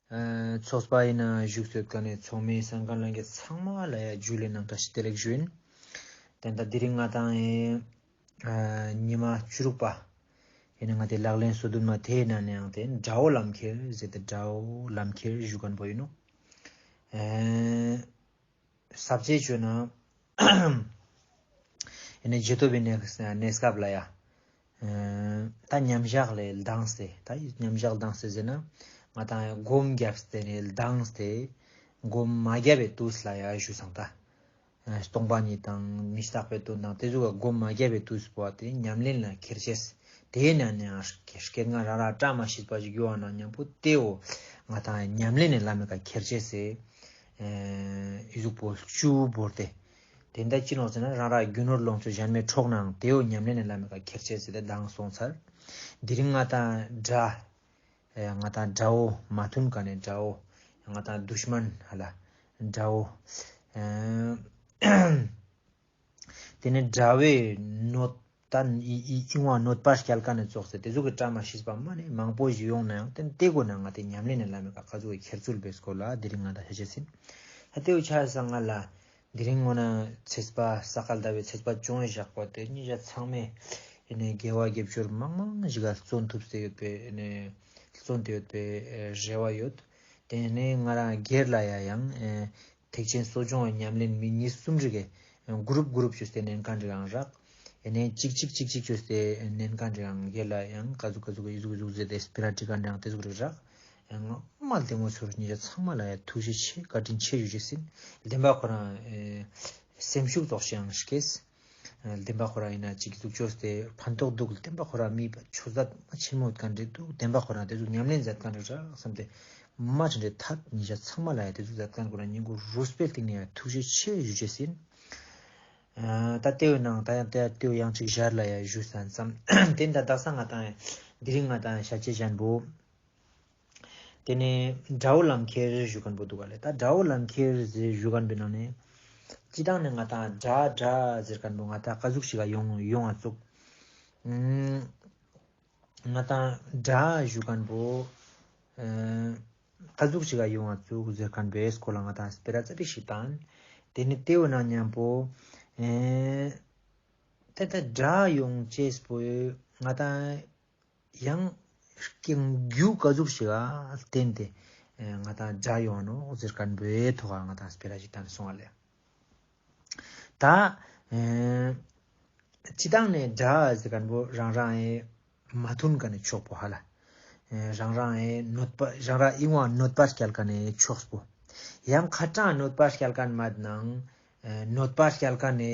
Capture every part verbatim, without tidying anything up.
ཚོགས་པ་ཡིན་ན་བཞུགས་སོད་ཀ་ནས་ཚོགས་མི་གསན་མཁན་ལྷན་རྒྱས་ཚང་མ་ལ་ཡ་ཇུ་ལེ་ནང་བཀྲ་ཤིས་བདེ་ལེགས་ཞུ་ཡིན། དེ་འདྲ་དེ་རིང་ང་ཏང་ཨེ་ཉི་མ་བཅུ་དྲུག་པ་ཡིན་ན་ང་ཏེ་ལག་ལེན་སོ་བདུན་མ་དེའི་ནང་ནས་ཡང་དེ་དགྲ་བོ་ལམ་ཁྱེར་ཟེར་ཏེ་དགྲ་བོ་ལམ་ཁྱེར་ཞུ་མཁན་པོ་ཡིན་ནོག་ཨེ་ས་བཅད་བཅོས་ན་ཨེ་ནས་རྗེས་ཐོབ་པའི་གནས་གནས་སྐབས་ལ་ཡ། ཨེ་ད་མཉམ་བཞག་ལས་ལྡངས་ཏེ་ད་མཉམ་བཞག་ལྡངས་ཏེ་ཟེར་ན་ང་ཏང་སྒོམ་བརྒྱབ་སྟེ་ནས་ལྡངས་ཏེ་སྒོམ་མ་བརྒྱབ་པའི་དུས་ལ་ཡ་ཞུ་སང་ད། ཨེ་སྟོང་པ་ཉིད་དང་མི་རྟག་པའི་དོན་དང་དེ་ཟུག་ག་སྒོམ་མ་བརྒྱབ་པའི་དུས་པོ་དེ་ཉམས་ལེན་ལ་ཁྱེར་ཅེས། དེའི་ནང་ནས་སྐད་ངན་རང་ར་བཀྲ་མ་ཤིས་པ་ཞིག་ཡོང་བ་ན་མཉམ་པོ་དེའོ་ང་ཏང་ཉམས་ལེན་ལ་མེ་ཀ་ཁྱེར་ཅེས་སེ། ཨེ་ཨི་ཟུག་པོ་བཅུ་བོར་ཏེ། དེ་འདྲ་ཅི་ནོག་ཟེར་ན་རང་ར་རྒྱུ་ནོར་ལོངས་སྤྱོད་གཞན་མེད་འཕྲོག་ནའང་དེའོ་ཉམས་ལེན་ལ་མེ་ཀ་ཁྱེར་ཅེས་སེ་དེ་དང་སོང་ཚར། དེ་རིང་ང་ཏང་དགྲ། ཨེ་ང་ཏང་དགྲ་བོ་མ་མཐུན་ཀ་ནས་དགྲ་བོ། ང་ཏང་དུཤ་མན་ཧ་ལ་དགྲ་བོ། ཨེ་དེ་ནས་དགྲ་བོའི་གནོད་ད་ཨི་ཨི་ཨི་ཝང་གནོད་པ་སྐྱལ་ཀ་ནས་ཙོགས་སེ་དེ་ཟུག་གི་བཀྲ་མ་ཤིས་པ་མ་ནས་མང་པོ་ཞིག་ཡོང་ནའང་དེ་དེ་གོ་ན་ང་ཏེ་ཉམས་ལེན་ནས་ལ་མེ་ཀ་ཀ་ཟུག་གི་ཁྱེར་ཚུལ་བེ་སྐོར་ལ་དེ་རིང་ང་ཏང་ཤ་ཆེ་སིན། ད་དེའུ་ཆ་ས་ང་ལ། དེ་རིང་ངོ་ན་ཚེས་པ་ས་ག་ཟླ་བའི་ཚེས་པ་བཅོ་ལྔ་བཞག་པ་དེ་ཉིན་ཞག་ཚང་མས་ཨེ་ནས་དགེ་བ་དགེ་སྦྱོར་མང་མང་ཞིག་ག་བརྩོན་ཐུབ་སྟེ་ཡོད་པའི་ཨེ་ནས་བརྩོན་ཏེ་ཡོད་པའི་ཨེ་རེ་བ་ཡོད། དེ་ནས་ང་རང་སྒེར་ལ་ཡ་ཡང་ཨེ་ཐེག་ཆེན་གསོ་སྦྱོང་ཉམས་ལེན་མི་གཉིས་གསུམ་རིགས་ཨེ་གུ་རུབ་གུ་རུབ་བཅོས་ཏེ་ནན་ཁན་རིགས་ཡང་རག་ཨེ་ནས་གཅིག་གཅིག་གཅིག་གཅིག་བཅོས་ཏེ་ནན་ཁན་རིགས་ཡང་སྒེར་ལ་ཡང་ཀ་ཟུག་ཀ་ཟུག་ཨི་ཟུག་ཨི་ཟུག་ཟེར་ཏེ་སྤེ་ར་ཁྲིད་ཁན་རིགས་ཡང་དེ་ཟུག་རིགས་རག་ཡང་མ་ལྡེ་མོ་ཚོར་ཉེ་ཆ་ཚང་མ་ལ་ཡ་ཐུགས་རྗེ་ཆེ་བཀའ་དྲིན་ཆེ་ཞུ་ཅེས་ཡིན། ལྡན་པ་ཁོ་རང་ཨེ་སེམས་ཤུགས་ཙོགས་ཤིག་ཡང་སྐྱེས། ལྡན་པ་ཁོ་རང་ཡིན་ན་ཅིག་ཟུག་ཅོས་ཏེ་ཕན་ཐོགས་འདུག་ལྡན་པ་ཁོ་རང་མི་ཆོས་ཟད་མ་ཆེན་མོ་ཡོད་ཁན་རེད་འདུག་ལྡན་པ་ཁོ་རང་དེ་ཟུག་ཉམས་ལེན་མཛད་ཁན་རེད་རག་བསམ་སྟེ་མ་ཆེན་རེད་ཐད་ཉེ་ཆ་ཚང་མ་ལ་ཡ་དེ་ཟུག་མཛད་ཁན་ཁོ་རང་ཉིན་གུ་རུས་པའི་གཏིང་ནས་ཡ་ཐུགས་རྗེ་ཆེ་ཞུ་ཅེས་ཡིན། ད་ལྟེ་བའི་ནང་ད་ཡང་ལྟེ་བ་ཡང་ཅིག་ཞར་ལ་ཡ་ཞུ་ས་ཙམ། དེ་འདྲ་ད་ས་ང་ཏང་དེ་རིང་ང་ཏང་ཤ་ཆེ་ཞན་པོ། དེ་ནས་དགྲ་བོ་ལམ་ཁྱེར་ཞུ་ཁན་པོ་འདུག་ག་ལེ། ད་དགྲ་བོ་ལམ་ཁྱེར་ཞུ་ཁན་པོའི་ནང་ནས་སྤྱི་བཏང་ནས་ང་ཏང་དགྲ་དགྲ་ཟེར་ཁན་པོ་ང་ཏང་ཀ་ཟུག་ཞིག་ག་ཡོང་ཡོང་ང་ཙུག་ང་ཏང་དགྲ་ཞུ་ཁན་པོ་ཨ་ཀ་ཟུག་ཞིག་ག་ཡོང་ང་ཙུག་ཟེར་ཁན་པོའི་སྐོར་ལ་ང་ཏང་སྤེ་ར་ཙ་པིག་ཞིག་བཏང་། དེ་ནི་དེ་བོ་ན་མཉམ་པོ་ཨེ་ད་ད་དགྲ་ཡོང་ཅེས་པོ་ང་ཏང་ཡང་རྒྱུ་ཀ་ཟུག་ཞིག་ག་བརྟེན་ཏེ་ཨེ་ང་ཏང་དགྲ་ཡོང་ནོག་ཟེར་ཁན་པོའི་ཐོག་ག་ང་ཏང་སྤེ་ར་ཞིག་བཏང་སོང་བ་ལེ། ད་ཨེ་སྤྱི་བཏང་ནས་དགྲ་ཟེར་ཁན་པོ་རང་རང་ཨེ་མ་མཐུན་ཁན་ནི་ཕྱོགས་པོ་ཧ་ལ། ཨེ་རང་རང་ཨེ་གནོད་པ་རང་རང་ཨི་ཝང་གནོད་པ་སྐྱལ་ཁན་ནི་ཕྱོགས་པོ། ཡང་ཁ་ཏང་གནོད་པ་སྐྱལ་ཁན་མ་ནང་ཨེ་གནོད་པ་སྐྱལ་ཁན་ནི་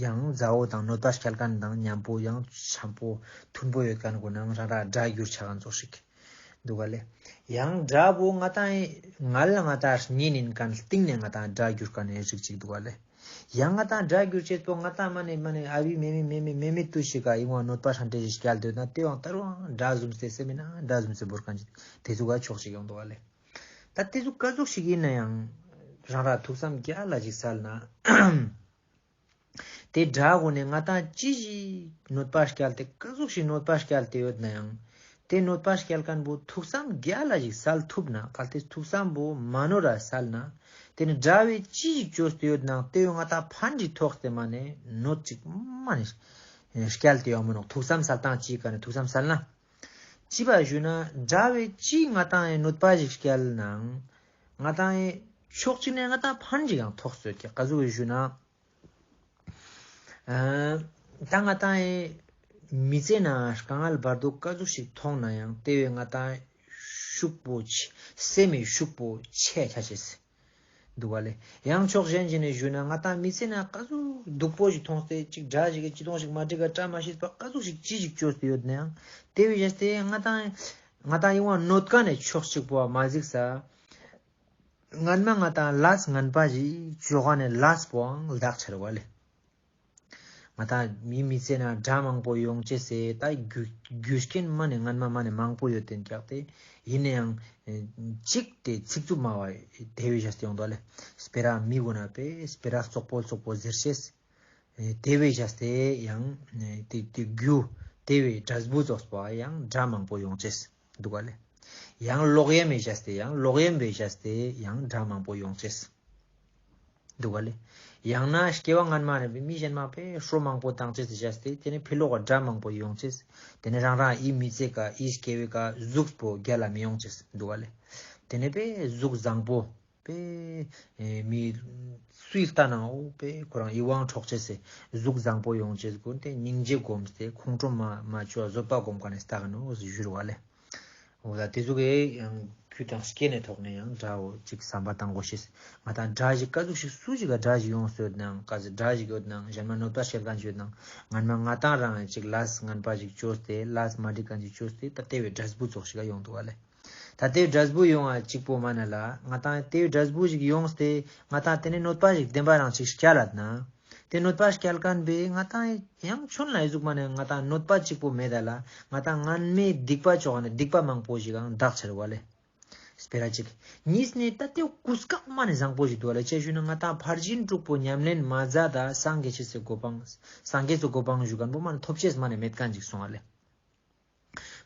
ཡང་མཛའ་བོ་དང་གནོད་པ་སྐྱལ་ཁན་དང་མཉམ་པོ་ཡང་འཆམ་པོ་མཐུན་པོ་ཡོད་ཁན་གོ་ནང་རང་ར་དགྲ་གྱུར་ཆ་ཁན་ཙོགས་ཤིག་འདུག་ག་ལེ། ཡང་དགྲ་བོ་ང་ཏང་ང་ལ་ང་ཏང་གཉིས་ནིན་ཁན་སྟིང་ནས་ང་ཏང་དགྲ་གྱུར་ཁན་ནི་རིགས་ཅིག་འདུག་ག་ལེ། ཡང་ང་ཏང་དགྲ་གྱུར་ཅེས་པོ་ང་ཏང་མ་ནེ་མ་ནེ་ཨ་བི་མེ་མེ་མེ་མེ་མེ་མེ་ཏུ་ཞིག་ག་ཨི་ཝང་གནོད་པ་ཧྲན་ཏེ་ཞིག་སྐྱལ་འདོད་ན་དེ་ཡང་ད་རུང་དགྲ་བཟུམ་སེ་སེ་མེ་ན་དགྲ་བཟུམ་སེ་བོར་ཁན་ཅིག་དེ་ཚུགས་ག་ཕྱོགས་ཤིག་ཡོང་འདུག་ག་ལེ། ད་དེ་ཚུགས་ཀ་ཟུག་ཞིག་ཡིན་ན་ཡང་རང་ར་ཐུགས་བསམ་རྒྱ་ལ་ཞིག་སལ་ན། དེ་དགྲ་གོ་ནས་ང་ཏང་ཅི་ཞིག་གནོད་པ་སྐྱལ་ཏེ་ཀ་ཟུག་ཞིག་གནོད་པ་སྐྱལ་ཏེ་ཡོད་ན་ཡང་། དེ་གནོད་པ་སྐྱལ་ཁན་པོ་ཐུགས་བསམ་རྒྱ་ལ་ཞིག་སལ་ཐུབ་ན་གལ་ཏེ་ཐུགས་བསམ་པོ་མ་ནོར་ར་སལ་ན། དེ་ནི་དགྲ་བོས་ཅི་ཞིག་བཅོས་ཏེ་ཡོད་ན་དེ་བོ་ང་ཏང་ཕན་ཅིག་ཐོགས་ཏེ་མ་ནེ་གནོད་ཅིག་མ་ནེ་སྐྱལ་ཏེ་ཡོང་མི་ནོག་ཐུགས་བསམ་སལ་སྟངས་ཅིག་ག་ནེ་ཐུགས་བསམ་སལ་ན། ཅི་བ་ཞུ་ན་དགྲ་བོས་ཅི་ང་ཏང་གནོད་པ་ཞིག་སྐྱལ་ནའང་ང་ཏང་ཕྱོགས་གཅིག་ནས་ང་ཏང་ཕན་ཅིག་ཡང་ཐོགས་ཏེ་ཡོད་ཀྱག་ག་ཟུག་ཞུ་ན། ཨ་ད་ང་ཏང་ཨེ་མི་ཚེ་ནང་དཀའ་ངལ་བར་དུ་ཀ་ཟུག་ཞིག་མཐོང་ན་ཡང་དེ་བས་ང་ཏང་ཤུགས་པོ་ཆེ་སེམས་མི་ཤུགས་པོ་ཆེ་ཆ་ཆེས་འདུག་ག་ལེ། ཡང་ཕྱོགས་གཞན་ཞིག་ནས་ཞུས་ན་ང་ཏང་མི་ཚེ་ནང་ཀ་ཟུག་སྡུག་པོ་ཞིག་མཐོང་སྟེ་ཅིག་དགྲ་ཞིག་གི་ཅི་གཏོང་ཞིག་མ་འགྲིག་ག་བཀྲ་མ་ཤིས་པ་ཀ་ཟུག་ཞིག་ཅི་ཞིག་བཅོས་ཏེ་ཡོད་ན་ཡང་དེ་བས་ཞེས་ཏེ་ང་ཏང་ང་ཏང་ཡིན་བ་གནོད་ཀ་ནས་ཕྱོགས་གཅིག་པོ་མ་གཟིགས་ས། སྔན་མ་ང་ཏང་ལས་ངན་པ་ཞིག་བཅོ་ག་ནས་ལས་པོའང་ལྡག་ཆ་རུག་ག་ལེ། ང་ཏང་མི་མི་ཚེ་ན་དགྲ་མང་པོ་ཡོང་ཅེས་སེ་ད་རྒྱུ་རྒྱུ་རྐྱེན་མ་ནེ་སྔན་མ་མ་ནེ་མང་པོ་ཡོད་དེ་ཀྱག་སྟེ་ཡིན་ནའང་ཅིག་དེ་ཚིག་རྩུབ་མ་བ་དེ་བས་ཞེས་ཏེ་ཡོང་དོ་ལེ། སྤེ་ར་མི་གོ་ན་པེ་སྤེ་ར་རྩོག་པོ་རྩོག་པོ་ཟེར་ཅེས། དེ་བས་ཞེས་ཏེ་ཡང་དེ་དེ་རྒྱུ་དེ་བས་འབྲས་བུ་རྫོགས་པ་ཡང་དགྲ་མང་པོ་ཡོང་ཅེས་འདུག་ག་ལེ། ཡང་ལོག་གཡེམ་བྱས་ཏེ་ཡང་ལོག་གཡེམ་བྱས་ཏེ་ཡང་དགྲ་མང་པོ་ཡོང་ཅེས་འདུག་ག་ལེ། ཡང་ན་སྐྱེ་བ་སྔན་མ་ནས་མི་གཞན་མ་པའི་ཤོ་མང་པོ་བཏང་ཅེས་བྱས་ཏེ་དེ་ནས་ཕི་ལོག་ག་དགྲ་མང་པོ་ཡོང་ཅེས། དེ་ནས་རང་རང་ཨི་མི་ཚེ་ཀ་ཨི་སྐྱེ་བའི་ཀ་གཟུགས་པོ་རྒྱལ་ལ་མི་ཡོང་ཅེས་འདུག་ག་ལེ། དེ་ནས་པའི་གཟུགས་བཟང་པོ་པའི་ཨེ་མི་སུའི་ལྟ་ནའོ་པའི་ཁོ་རང་ཨི་དབང་འཕྲོག་ཅེས་སེ་གཟུགས་བཟང་པོ་ཡོང་ཅེས་དགོན་ཏེ་སྙིང་རྗེ་སྒོམ་སྟེ་ཁོང་ཁྲོ་མ་མ་བཅོ་བ་བཟོད་པ་སྒོམ་ཀ་ནས་ལྟ་ག་ནོ་ཞུ་རུ་བ་ལེ། འོ་ད་དེ་ཟུག་གི་ཡང་ཁུ་དང་སྐྱེ་ནས་ཐོག་ནས་ཡང་དགྲ་བོ་ཅིག་བསམ་པ་བཏང་དགོས་ཤེས། ང་དང་དགྲ་ཞིག་ག་ཟུག་ཞིག་སུ་ཞིག་ག་དགྲ་ཞིག་ཡོངས་ཡོད་ནང་ག་ཟེ་དགྲ་ཞིག་ཡོད་ནང་གཞན་མ་གནོད་པ་བསྐྱལ་མཁན་ཞིག་ཡོད་ནང་ང་མ་ང་དང་རང་ཅིག་ལས་ངན་པ་ཞིག་བཅོས་ཏེ་ལས་མ་འགྲིག་མཁན་ཞིག་བཅོས་ཏེ་ད་དེ་བའི་འབྲས་བུ་ཙོགས་ཞིག་ག་ཡོང་འདུག་བ་ལེ། ད་དེ་བའི་འབྲས་བུ་ཡོང་བ་གཅིག་པོ་མ་ན་ལ་ང་དང་དེ་བའི་འབྲས་བུ་ཞིག་ཡོངས་ཏེ་ང་དང་དེ་ནས་གནོད་པ་ཞིག་བདེན་པ་རང་ཅིག་བསྐྱལ་ལ་ན། དེ་གནོད་པ་བསྐྱལ་མཁན་པས་ང་དང་ཡང་ཆུན་ལ་ཨི་ཟུག་མ་ནས་ང་དང་གནོད་པ་གཅིག་པོ་མེད་ད་ལ་ང་དང་ངན་མེད་སྡིག་པ་ཅོག་ནས་སྡིག་པ་མང་པོ་ཞིག་ཡང་བདག་ཆེར་བ་ལེ། སྤེ་ར་གཅིག་གཉིས་ནས་ད་དེ་གུ་སྐག་མ་ནས་བཟང་པོ་ཞིག་འདུག་བ་ལེ། ཅེས་ཞུ་ན་ང་དང་ཕར་ཕྱིན་དྲུག་པོ་ཉམས་ལེན་མ་མཛད་ད་སངས་རྒྱས་ཆེ་སེ་གོ་འཕང་སངས་རྒྱས་སུ་གོ་འཕང་ཞུ་མཁན་པོ་མ་ནས་ཐོབ་ཆེས་མ་ནས་མེད་མཁན་ཞིག་སོང་བ་ལེ།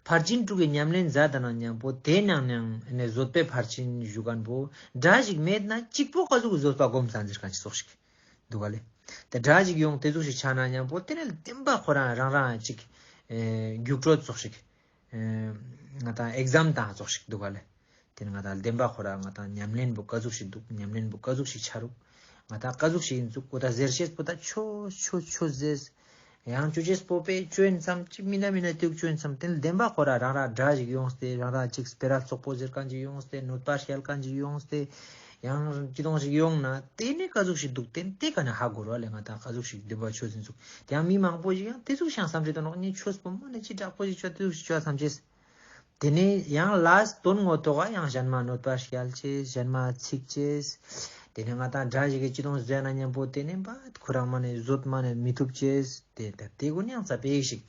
ཕར་ཕྱིན་དྲུག་གི་ཉམས་ལེན་མཛད་ད་ན་མཉམ་པོ་དེ་ནང་ནས་བཟོད་པའི་ཕར་ཕྱིན་ཞུ་མཁན་པོ་དགྲ་ཞིག་མེད་ན་གཅིག་པོ་ག་ཟུག་བཟོད་པ་སྒོམ་ས་འཛིར་མཁན་ཞིག་ཙོགས་ཤིག་འདུག་ག་ལེ། དེ་དགྲ་ཞིག་ཡོང་དེ་ཟུག་ཞིག་ཆ་ན་མཉམ་པོ་དེ་ནས་བདེན་པ་ཁོ་རང་རང་རང་ཅིག་ཨེ་རྒྱུགས་སྤྲོད་ཙོགས་ཤིག་ཨེ་ང་དང་ཨེག་ཛམ་བཏང་ཙོགས་ཤིག་འདུག་ག་ལེ། དེ་ནས་ང་དང་བདེན་པ་ཁོ་རང་ང་དང་ཉམས་ལེན་པོ་ག་ཟུག་ཞིག་འདུག་ཉམས་ལེན་པོ་ག་ཟུག་ཞིག་ཆ་རུག་ང་དང་ག་ཟུག་ཞིག་ཡིན་ཚུག་གོ་ད་ཟེར་ཤེས་པོ་ད་ཆོས་ཆོས་ཆོས་ཟེར། ཡང་ཅོ་ཅེས་པོ་པས་ཅོ་ཡིན་བསམ་ཅིག་མི་ན་མི་ན་ཏུག་ཅོ་ཡིན་བསམ་དེ་ནས་བདེན་པ་ཁོ་རང་རང་རང་དགྲ་ཞིག་ཡོངས་ཏེ་རང་རང་ཅིག་སྤེ་ར་བཙོག་པོ་ཟེར་མཁན་ཞིག་ཡོངས་ཏེ་གནོད་པ་བསྐྱལ་མཁན་ཞིག་ཡོངས་ཏེ་ཡང་ཅི་དོང་ཞིག་ཡོང་ན་དེ་ནས་ག་ཟུག་ཞིག་འདུག་དེ་དེ་ག་ནས་ཧ་གོ་རོ་ལེ། ང་དང་ག་ཟུག་ཞིག་བདེན་པ་ཆོས་ཡིན་ཚུག་དེ་ཡང་མི་མང་པོ་ཞིག་ཡང་དེ་ཟུག་ཤང་བསམ་རེ་དོ་ནོག་ཉིད་ཆོས་པོ་མ་ནས་ཅི་དྲག་པོ་ཞིག་ཆོས་དེ་ཟུག་ཞིག་ཆོས་བསམ་ཅེས། དེ་ནས་ཡང་ལས་དོན་ངོ་ཐོག་ག་ཡང་གཞན་མ་གནོད་པ་བསྐྱལ་ཅེས་གཞན་མ་ཚིག་ཅེས། དེ་ནས་ང་དང་དགྲ་ཞིག་གི་ཅི་དོང་བཟོས་ན་མཉམ་པོ་དེ་ནས་བ་ཁོ་རང་མ་ནས་བཟོད་མ་ནས་མི་ཐུབ་ཅེས་དེ་ད་དེ་གུན་ཡང་ཙ་པིག་ཞིག་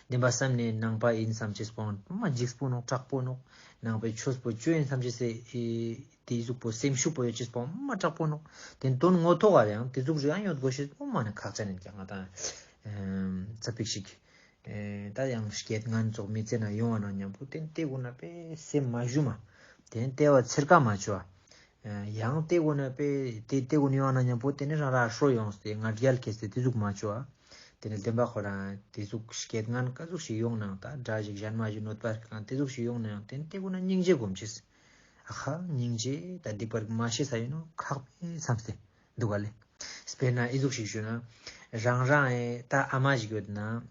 བདེན་པ་བསམ་ནས་ནང་པ་ཡིན་བསམ་ཅེས་པོ་མ་འཇིགས་པོ་ནོག་དྲག་པོ་ནོག་ནང་པའི་ཆོས་པོ་ཅོ་ཡིན་བསམ་ཅེས་སེ་དེ་ཟུག་པོ་སེམས་ཤུགས་པོ་ཡོད་ཅེས་པོ་མ་དྲག་པོ་ནོག་དེ་དོན་ངོ་ཐོག་ག་ཡང་དེ་ཟུག་རེ་ཡང་ཡོད་དགོས་ཤེས་པོ་མ་ནས་ཁག་ཅན་ཡིན་ཀྱང་ང་དང་ཙ་པིག་ཞིག་ཨེ་ད་ཡང་སྐྱེད་ངན་ཙོགས་མི་ཚེ་ན་ཡོང་བ་ན་མཉམ་པོ་དེ་དེ་གུན་ན་པེ་སེམས་མ་ཞུམ་མ། དེ་དེ་བ་ཚེར་ཀ་མ་བཅོ་བ། ཡང་དེ་གུན་ན་པེ་དེ་དེ་གུན་ཡོང་བ་ན་མཉམ་པོ་དེ་ནི་རང་རང་ཧྲོ་ཡོངས་ཏེ་ང་རྒྱལ་ཁེས་ཏེ་དེ་ཟུག་མ་བཅོ་བ། དེ་ནི་བདེན་པ་ཁོ་རང་དེ་ཟུག་སྐྱེད་ངན་ག་ཟུག་ཞིག་ཡོང་ནའང་ད་དགྲ་ཞིག་གཞན་མ་ཞིག་གནོད་པ་གང་དེ་ཟུག་ཞིག་ཡོང་ནའང་དེ་ནི་དེ་གུན་ན་སྙིང་རྗེ་སྒོམ་ཅེས། ཨ་ཁ་སྙིང་རྗེ་ད་སྡིག་པར་མ་ཤེས་ས་ཡིན་ནོ་ཁག་པེ་བསམ་སྟེ་འདུག་ག་ལེ། དཔེར་ན་ཨི་ཟུག་ཞིག་ཞུ་ན་རང་རང་ཨེ་ད་ཨ་མ་ཞིག་ཡོད་ན།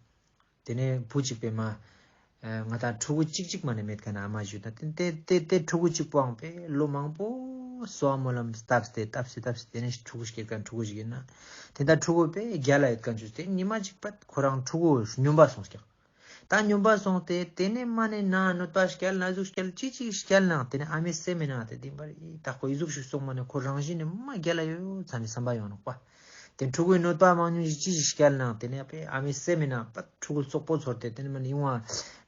དེ་ནས་བུ་གཅིག་པའི་མ། ཨ་ང་དང་ཕྲུ་གུ་གཅིག་གཅིག་མ་ནས་མེད་མཁན་ཨ་མ་ཞིག་ཡོད་ན་དེ་དེ་དེ་དེ་ཕྲུ་གུ་གཅིག་པོའང་པེ་ལོ་མང་པོ་གསོ་བ་སྨོན་ལམ་བཏབ་སྟེ་བཏབ་སྟེ་བཏབ་སྟེ་དེ་ནས་ཕྲུ་གུ་སྐྱེ་མཁན་ཕྲུ་གུ་ཞིག་ཡིན་ན། དེ་ད་ཕྲུ་གུ་པེ་རྒྱལ་ལ་ཡོད་མཁན་ཞིག་དེ་ཉི་མ་གཅིག་པད་ཁོ་རང་ཕྲུ་གུ་སྨྱོན་པ་སོང་ཀྱག་ད་སྨྱོན་པ་སོང་སྟེ་དེ་ནས་མ་ནས་ན་གནོད་པ་བསྐྱལ་ན་ཟུག་བསྐྱལ་ཅི་ཅིག་བསྐྱལ་ནའང་དེ་ནས་ཨ་མའི་སེམས་མེད་ནའང་དེ་དེ་པར་ཨི་ད་ཁོ་ཨི་ཟུག་ཞིག་སོང་མ་ནས་ཁོ་རང་བཞིན་ནས་མ་རྒྱལ་ལ་ཡོད་ཡོད་བསམ་པའི་བསམ་པ་ཡོང་ནོག་པ། དེ་ཕྲུ་གུའི་གནོད་པ་མང་ཉུང་ཞིག་ཅི་ཞིག་བསྐྱལ་ནའང་དེ་ནས་ཨ་མའི་སེམས་མེད་ན་པ་ཕྲུ་གུ་བཙོག་པོ་ཚོར་ཏེ་དེ་ནས་མ་ནས་ཨི་ཝང་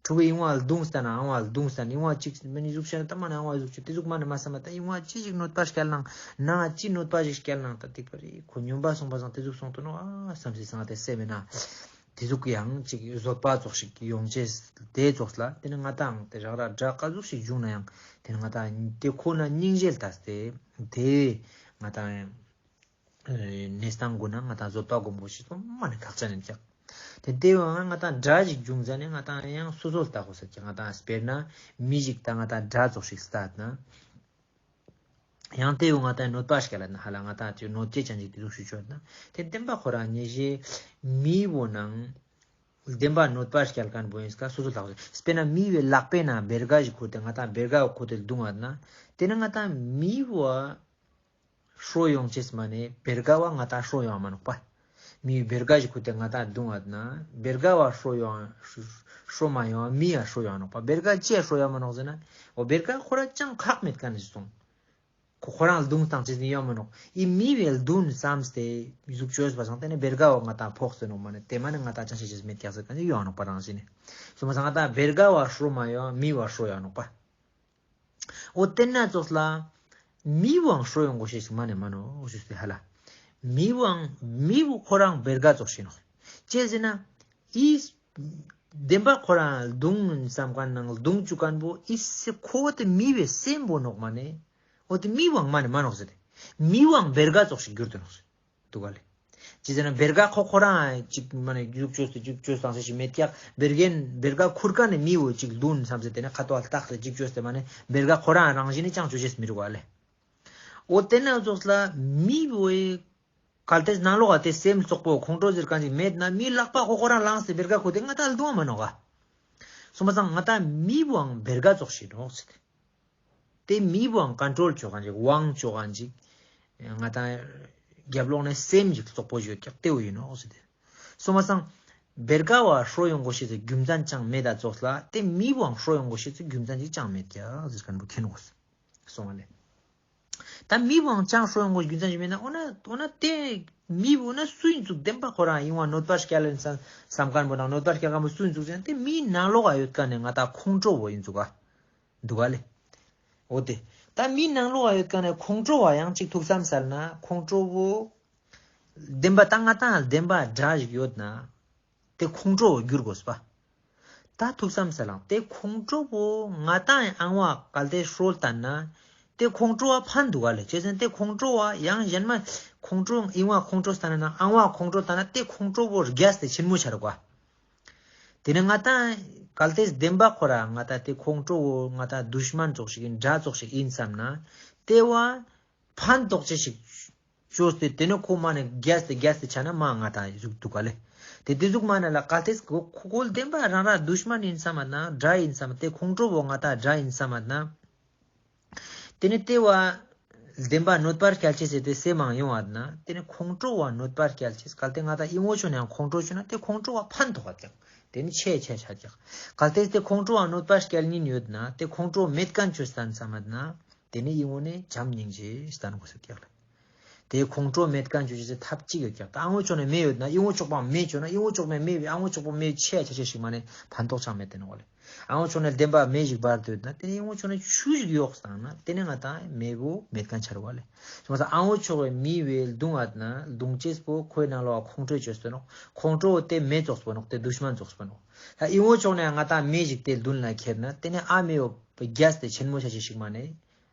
ཕྲུ་གུ་ཨི་ཝང་ལ་རྡུང་སྟེ་ན་ཨ་ཝང་ལ་རྡུང་སྟེ་ན་ཨི་ཝང་ཅིག་མ་ནས་ཟུག་བཤད་ན་ད་མ་ནས་ཨ་ཝང་ཟུག་ཅིག་དེ་ཟུག་མ་ནས་མ་བསམ་པ་ད་ཨི་ཝང་ཅི་ཞིག་གནོད་པ་བསྐྱལ་ནའང་ན་ཅི་གནོད་པ་ཞིག་བསྐྱལ་ནའང་ད་དེ་པར་ཁོ་སྨྱོན་པ་སོང་པ་སང་དེ་ཟུག་སོང་དུ་ནོག་ཨ་བསམ་སེ་སང་དེ་སེམས་མེད་ན། དེ་ཟུག་གི་ཡང་ཅིག་བཟོད་པ་ཙོགས་ཤིག་ཡོང་ཅེས་དེ་ཙོགས་ལ་དེ་ནི་ང་དང་དེ་རག་ར་དགྲ་ག་ཟུག་ཞིག་བྱུང་ན་ཡང་དེ་ནི་ང་དང་དེ་ཁོ་ན་སྙིང་རྗེ་ལྟ་སྟེ་དེ་ང་དང་ཡང་གནས་སྟངས་དགོས་ན་ང་དང་བཟོད་པ་སྒོམ་དགོས་ཤེས་པོ་མ་ནི་ཁག་ཅན་ཡིན་ཀྱག་དེ་དེ་བ་ང་དང་དགྲ་ཞིག་བྱུང་ཙ་ནས་ང་དང་ཡང་སོ་སོ་ལྟ་དགོས་ཟེར་ཀྱག་ང་དང་དཔེར་ན་མི་ཞིག་ད་ང་དང་དགྲ་ཙོགས་ཤིག་ལྟ་ན། ཡང་དེ་བོ་ང་དང་གནོད་པ་བསྐྱལ་ན་ཧ་ལ་ང་དང་ཅིག་གནོད་སྐྱེལ་ཅན་ཅིག་དེ་ཟུག་ཞུ་ཆོག་ན། དེ་བདེན་པ་ཁོ་རང་ཉེ་ཞེ་མི་བོ་ནང་བདེན་པ་གནོད་པ་བསྐྱལ་མཁན་བོ་ཡིན་ཀ་སོ་སོ་ལྟ་དགོས། དཔེར་ན་མི་བོའི་ལག་པའི་ནང་བེར་ཀ་ཞིག་ཁུར་ཏེ་ང་དང་བེར་ཀ་བོ་ཁུར་ཏེ་བརྡུང་བ་ན། དེ་ནི་ང་དང་མི་བོ་ཧྲོ་ཡོང་ཅེས་མ་ནས་བེར་ཀ་བོ་ང་དང་ཧྲོ་ཡོང་མ་ནོག་པ། མི་བེར་ཀ་ཞིག་ཁུར་ཏེ་ང་དང་བརྡུང་བ་ན་བེར་ཀ་བོ་ཧྲོ་ཡོང་ཧྲོ་མ་ཡོང་མི་ཡ་ཧྲོ་ཡོང་ནོག་པ། བེར་ཀ་ཅི་ཡ་ཧྲོ་ཡོང་མ་ནོག་ཟེར་ན། འོ་བེར་ཀ་ཁོ་ར་ཅང་ཁག་མེད་མཁན་ཞིག་སོང་། ཁོ་ཁོ་རང་ལ་རྡུང་བཏང་ཅེས་ནི་ཡོང་མ་ནོག་ཨི་མི་བོའི་རྡུང་བསམ་སྟེ་ཟུག་བཅོས་པ་སང་དེ་ནི་བེར་ཀ་བོ་ང་དང་ཕོག་སྟེ་ནོག་མ་ནི་དེ་མ་ནི་ང་དང་ཅང་ཤེས་ཅེས་མེད་ཀྱག་ཟེར་མཁན་ཞིག་ཡོང་ནོག་པ་རང་བཞིན་ནི། སོང་པ་སང་ང་དང་བེར་ཀ་བོ་ཧྲོ་མ་ཡོང་མི་བོ་ཧྲོ་ཡོང་ནོག་པ། འོ་དེ་ན་ཙོགས་ལ་མི་བོའང་ཧྲོ་ཡོང་དགོས་ཤེས་ཤིག་མ་ནི་མ་ནོག་ཞུས་ཏེ་ཧ་ལ། མི་བོའང་མི་བོ་ཁོ་རང་བེར་ཀ་ཙོགས་ཤིག་ནོག་ཅི་ཟེར་ན་ཨི་ བདེན་པ་ཁོ་རང་ལྡུང་བསམ་མཁན་ནང་ལྡུང་བཅུག་མཁན་པོ་ཨི་སེ་ཁོ་བོ་དེ་མི་བོའི་སེམས་པོ་ནོག་མ་ནེ། འོ་དེ་མི་བོའང་མ་ནེ་མ་ནོག་ཟེར་ཏེ། མི་བོའང་བེར་ཀ་ཙོགས་ཤིག་གྱུར་ཏེ་ནོག་ཟེར་འདུག་ག་ལེ། ཅི་ཟེར་ན་བེར་ཀ་ཁོ་ཁོ་རང་ཅིག་མ་ནེ་རྒྱུག་བཅོས་ཏེ་རྒྱུག་བཅོས་བཏང་ས་ཞིག་མེད་ཀྱག་བེར་རྒན་བེར་ཀ་ཁུར་ཀ་ནེ་མི་བོ་ཅིག་ལྡུང་བསམ་ཟེར་ཏེ་ནེ་ཁ་ཏོ་ལྟག་ཏུ་རྒྱུག་བཅོས་ཏེ་མ་ནེ་བེར་ཀ་ཁོ་རང་རང་བཞིན་ནི་ཅང་བཅོ་ཅེས་མི་རུག་ག་ལེ། འོ་དེ་ན་ཙོགས་ལ་མི་བོའི་གལ་ཏེ་ནང་ལོགས་ལ་དེ་སེམས་རྩོག་པོ་ཁོང་ཁྲོ་ཟེར་མཁན་ཅིག་མེད་ན་མི་ལག་པ་ཁོ་ཁོ་རང་ལངས་ཏེ་བེར་ཀ་ཁུར་ཏེ་ང་ད་ལྡུང་བ་མ་ནོག་ག་སོང་པ་སང་ང་ད་མི་བོའང་བེར་ཀ་ཙོགས་ཤིག་ནོག་ཟེར་ཏེ། དེ་མི་བོའང་ཀོན་ཊྲོལ་བཅོ་མཁན་ཅིག་དབང་བཅོ་མཁན་ཅིག་ང་ད་རྒྱབ་ལོགས་ནེ་སེམས་ཅིག་རྩོག་པོ་ཞིག་ཡོད་ཀྱག་དེ་བོ་ཡིན་ནོག་ཟེར་ཏེ། སོང་པ་སང་བེར་ཀ་བོ་ཧྲོ་ཡོང་དགོས་ཤེས་སི་རྒྱུ་མཚན་ཅང་མེད་ད་ཙོགས་ལ་དེ་མི་བོའང་ཧྲོ་ཡོང་དགོས་ཤེས་སི་རྒྱུ་མཚན་ཅིག་ཅང་མེད་ཀྱག་ཟེར་མཁན་པོ་མཁྱེན་དགོས་སོང་བ་ལེ། ད་མི་བོའང་ཅང་ཧྲོ་ཡོང་དགོས་རྒྱུ་མཚན་ཞིག་མེད་ན། འོ་ན་འོ་ན་དེ་མི་བོ་ན་སུ་ཡིན་ཙུག་བདེན་པ་ཁོ་རང་ཡིན་བ་གནོད་པ་སྐྱལ་ལེན་བསམ་བསམ་མཁན་པོ་ན་གནོད་པ་སྐྱལ་མཁན་པོ་སུ་ཡིན་ཙུག་ཟེར་ན་དེ་མིའི་ནང་ལོགས་ལ་ཡོད་མཁན་ནི་ང་ད་ཁོང་ཁྲོ་བོ་ཡིན་ཙུག་ག་འདུག་ག་ལེ། འོ་དེ་ད་མིའི་ནང་ལོགས་ལ་ཡོད་མཁན་ནི་ཁོང་ཁྲོ་བོ་ཡང་ཅིག་ཐུགས་བསམ་སལ་ན་ཁོང་ཁྲོ་བོ་བདེན་པ་ད་ང་ད་བདེན་པ་འདྲ་ཞིག་ཡོད་ན། དེ་ཁོང་ཁྲོ་བོ་འགྱུར་དགོས་པ། ད་ཐུགས་བསམ་སལ་ལང་དེ་ཁོང་ཁྲོ་བོ་ང་ཏང་ཨང་བ་གལ་ཏེ་ཧྲོལ་ལྟ་ན། དེ་ཁོང་ཁྲོ་བ་ཕན་འདུག་ག་ལེ། ཅི་ཟེར་ན་དེ་ཁོང་ཁྲོ་བ་ཡང་གཞན་མ་ཁོང་ཁྲོ་ཨིན་བ་ཁོང་ཁྲོ་ལྟ་ན་ན་ཨང་བ་ཁོང་ཁྲོ་ལྟ་ན་དེ་ཁོང་ཁྲོ་བོ་རྒྱས་ཏེ་ཆེན་མོ་ཆ་རུག་ག། དེ་ནི་ང་ཏང་གལ་ཏེ་བདེན་པ་ཁོ་ར་ང་ཏང་དེ་ཁོང་ཁྲོ་བོ་ང་ཏང་དུཤ་མན་ཙོགས་ཤིག་ཨིན་དགྲ་ཙོགས་ཤིག་ཨིན་བསམ་ན་དེ་བ། ཕན་ཐོགས་ཅེས་ཤིག་བཅོས་ཏེ་དེ་ནི་ཁོ་མ་ནི་རྒྱས་ཏེ་རྒྱས་ཏེ་ཆ་ན་མ་ང་ཏང་ཟུག་འདུག་ག་ལེ། དེ་དེ་ཟུག་མ་ན་ལ་གལ་ཏེ་ཁོ་ཁོ་བདེན་པ་རང་ར་དུཤ་མན་ཨིན་བསམ་མ་ན་དགྲ་ཨིན་བསམ་མ་དེ་ཁོང་ཁྲོ་བོ་ང་ཏང་དགྲ་ཨིན་བསམ་མ་ན། དེ་ནི་དེ་བ་བདེན་པ་གནོད་པར་སྐྱལ་ཅེས་ཟེར་ཏེ་སེམས་མང་ཡོང་བ་ན་དེ་ནི་ཁོང་ཁྲོ་བ་གནོད་པར་སྐྱལ་ཅེས་གལ་ཏེ་ང་ཏང་ཨིན་བོ་ཆོ་ནའང་ཁོང་ཁྲོ་ཆོ་ན་དེ་ཁོང་ཁྲོ་བ་ཕན་ཐོགས་པ་ཀྱང་དེ་ནི་ཆེ་ཆེ་ཆ་ཀྱག། གལ་ཏེ་དེ་ཁོང་ཁྲོ་བ་གནོད་པར་སྐྱལ་ཉིན་ཡོད་ན་དེ་ཁོང་ཁྲོ་མེད་མཁན་ཆོས་བསྟན་བསམ་མ་ན། དེ་ནི་ཨིན་བོ་ནི་བྱམས་སྙིང་རྗེ་བསྟན་དགོས་ས་ཀྱག་ལེ། དེ་ཁོང་ཁྲོ་མེད་མཁན་ཆོས་ཅི་ཐབས་ཅིག་ཡོད་ཀྱག། ད་ཨང་བོ་ཆོ་ནི་མེ་ཡོད་ན་ཨིན་བོ་ཆོག་པ་མེ་ཆོ་ན་ཨིན་བོ་ཆོག་མེ་མེ་བི་ཨང་བོ་ཆོག་པ་མེ་ཆེ་ཆ་ཆེ་ཞིག་མ་ནི་ཕན་ཐོགས་ཅང་མེད་དེ་ནོག་ལེ། ཨང་བོ་ཆོ་ནི་བདེན་པ་མེ་ཞིག་འབར་དུས་ན་དེ་ནི་ཨིན་བོ་ཆོ་ནི་ཆུ་ཞིག་ཡོག་སང་ན་དེ་ནི་ང་ཏང་མེ་བོ་མེད་མཁན་ཆ་རུག་ལེ། སོང་ཙང་ཨང་བོ་ཆོ་བའི་མི་བའི་ལྡུང་ཨ་ན་ལྡུང་ཅེས་པོ་ཁོའི་ནང་ལོགས་ཁོང་ཁྲོ་ཅོས་ཏེ་ནོག། ཁོང་ཁྲོ་དེ་མེ་ཙོགས་པོ་ནོག། དེ་དུཤ་མན་ཙོགས་པོ་ནོག། ད་ཨིན་བོ་ཆོ་ནི་ང་ཏང་མེ་ཞིག་དེ་ལྡུང་ལ་ཁྱེར་ན་དེ་ནི་ཨ་མེ་བོ་རྒྱས་ཏེ་ཆེན་མོ་ཆ་ཆེ་ཞིག་མ་ནི།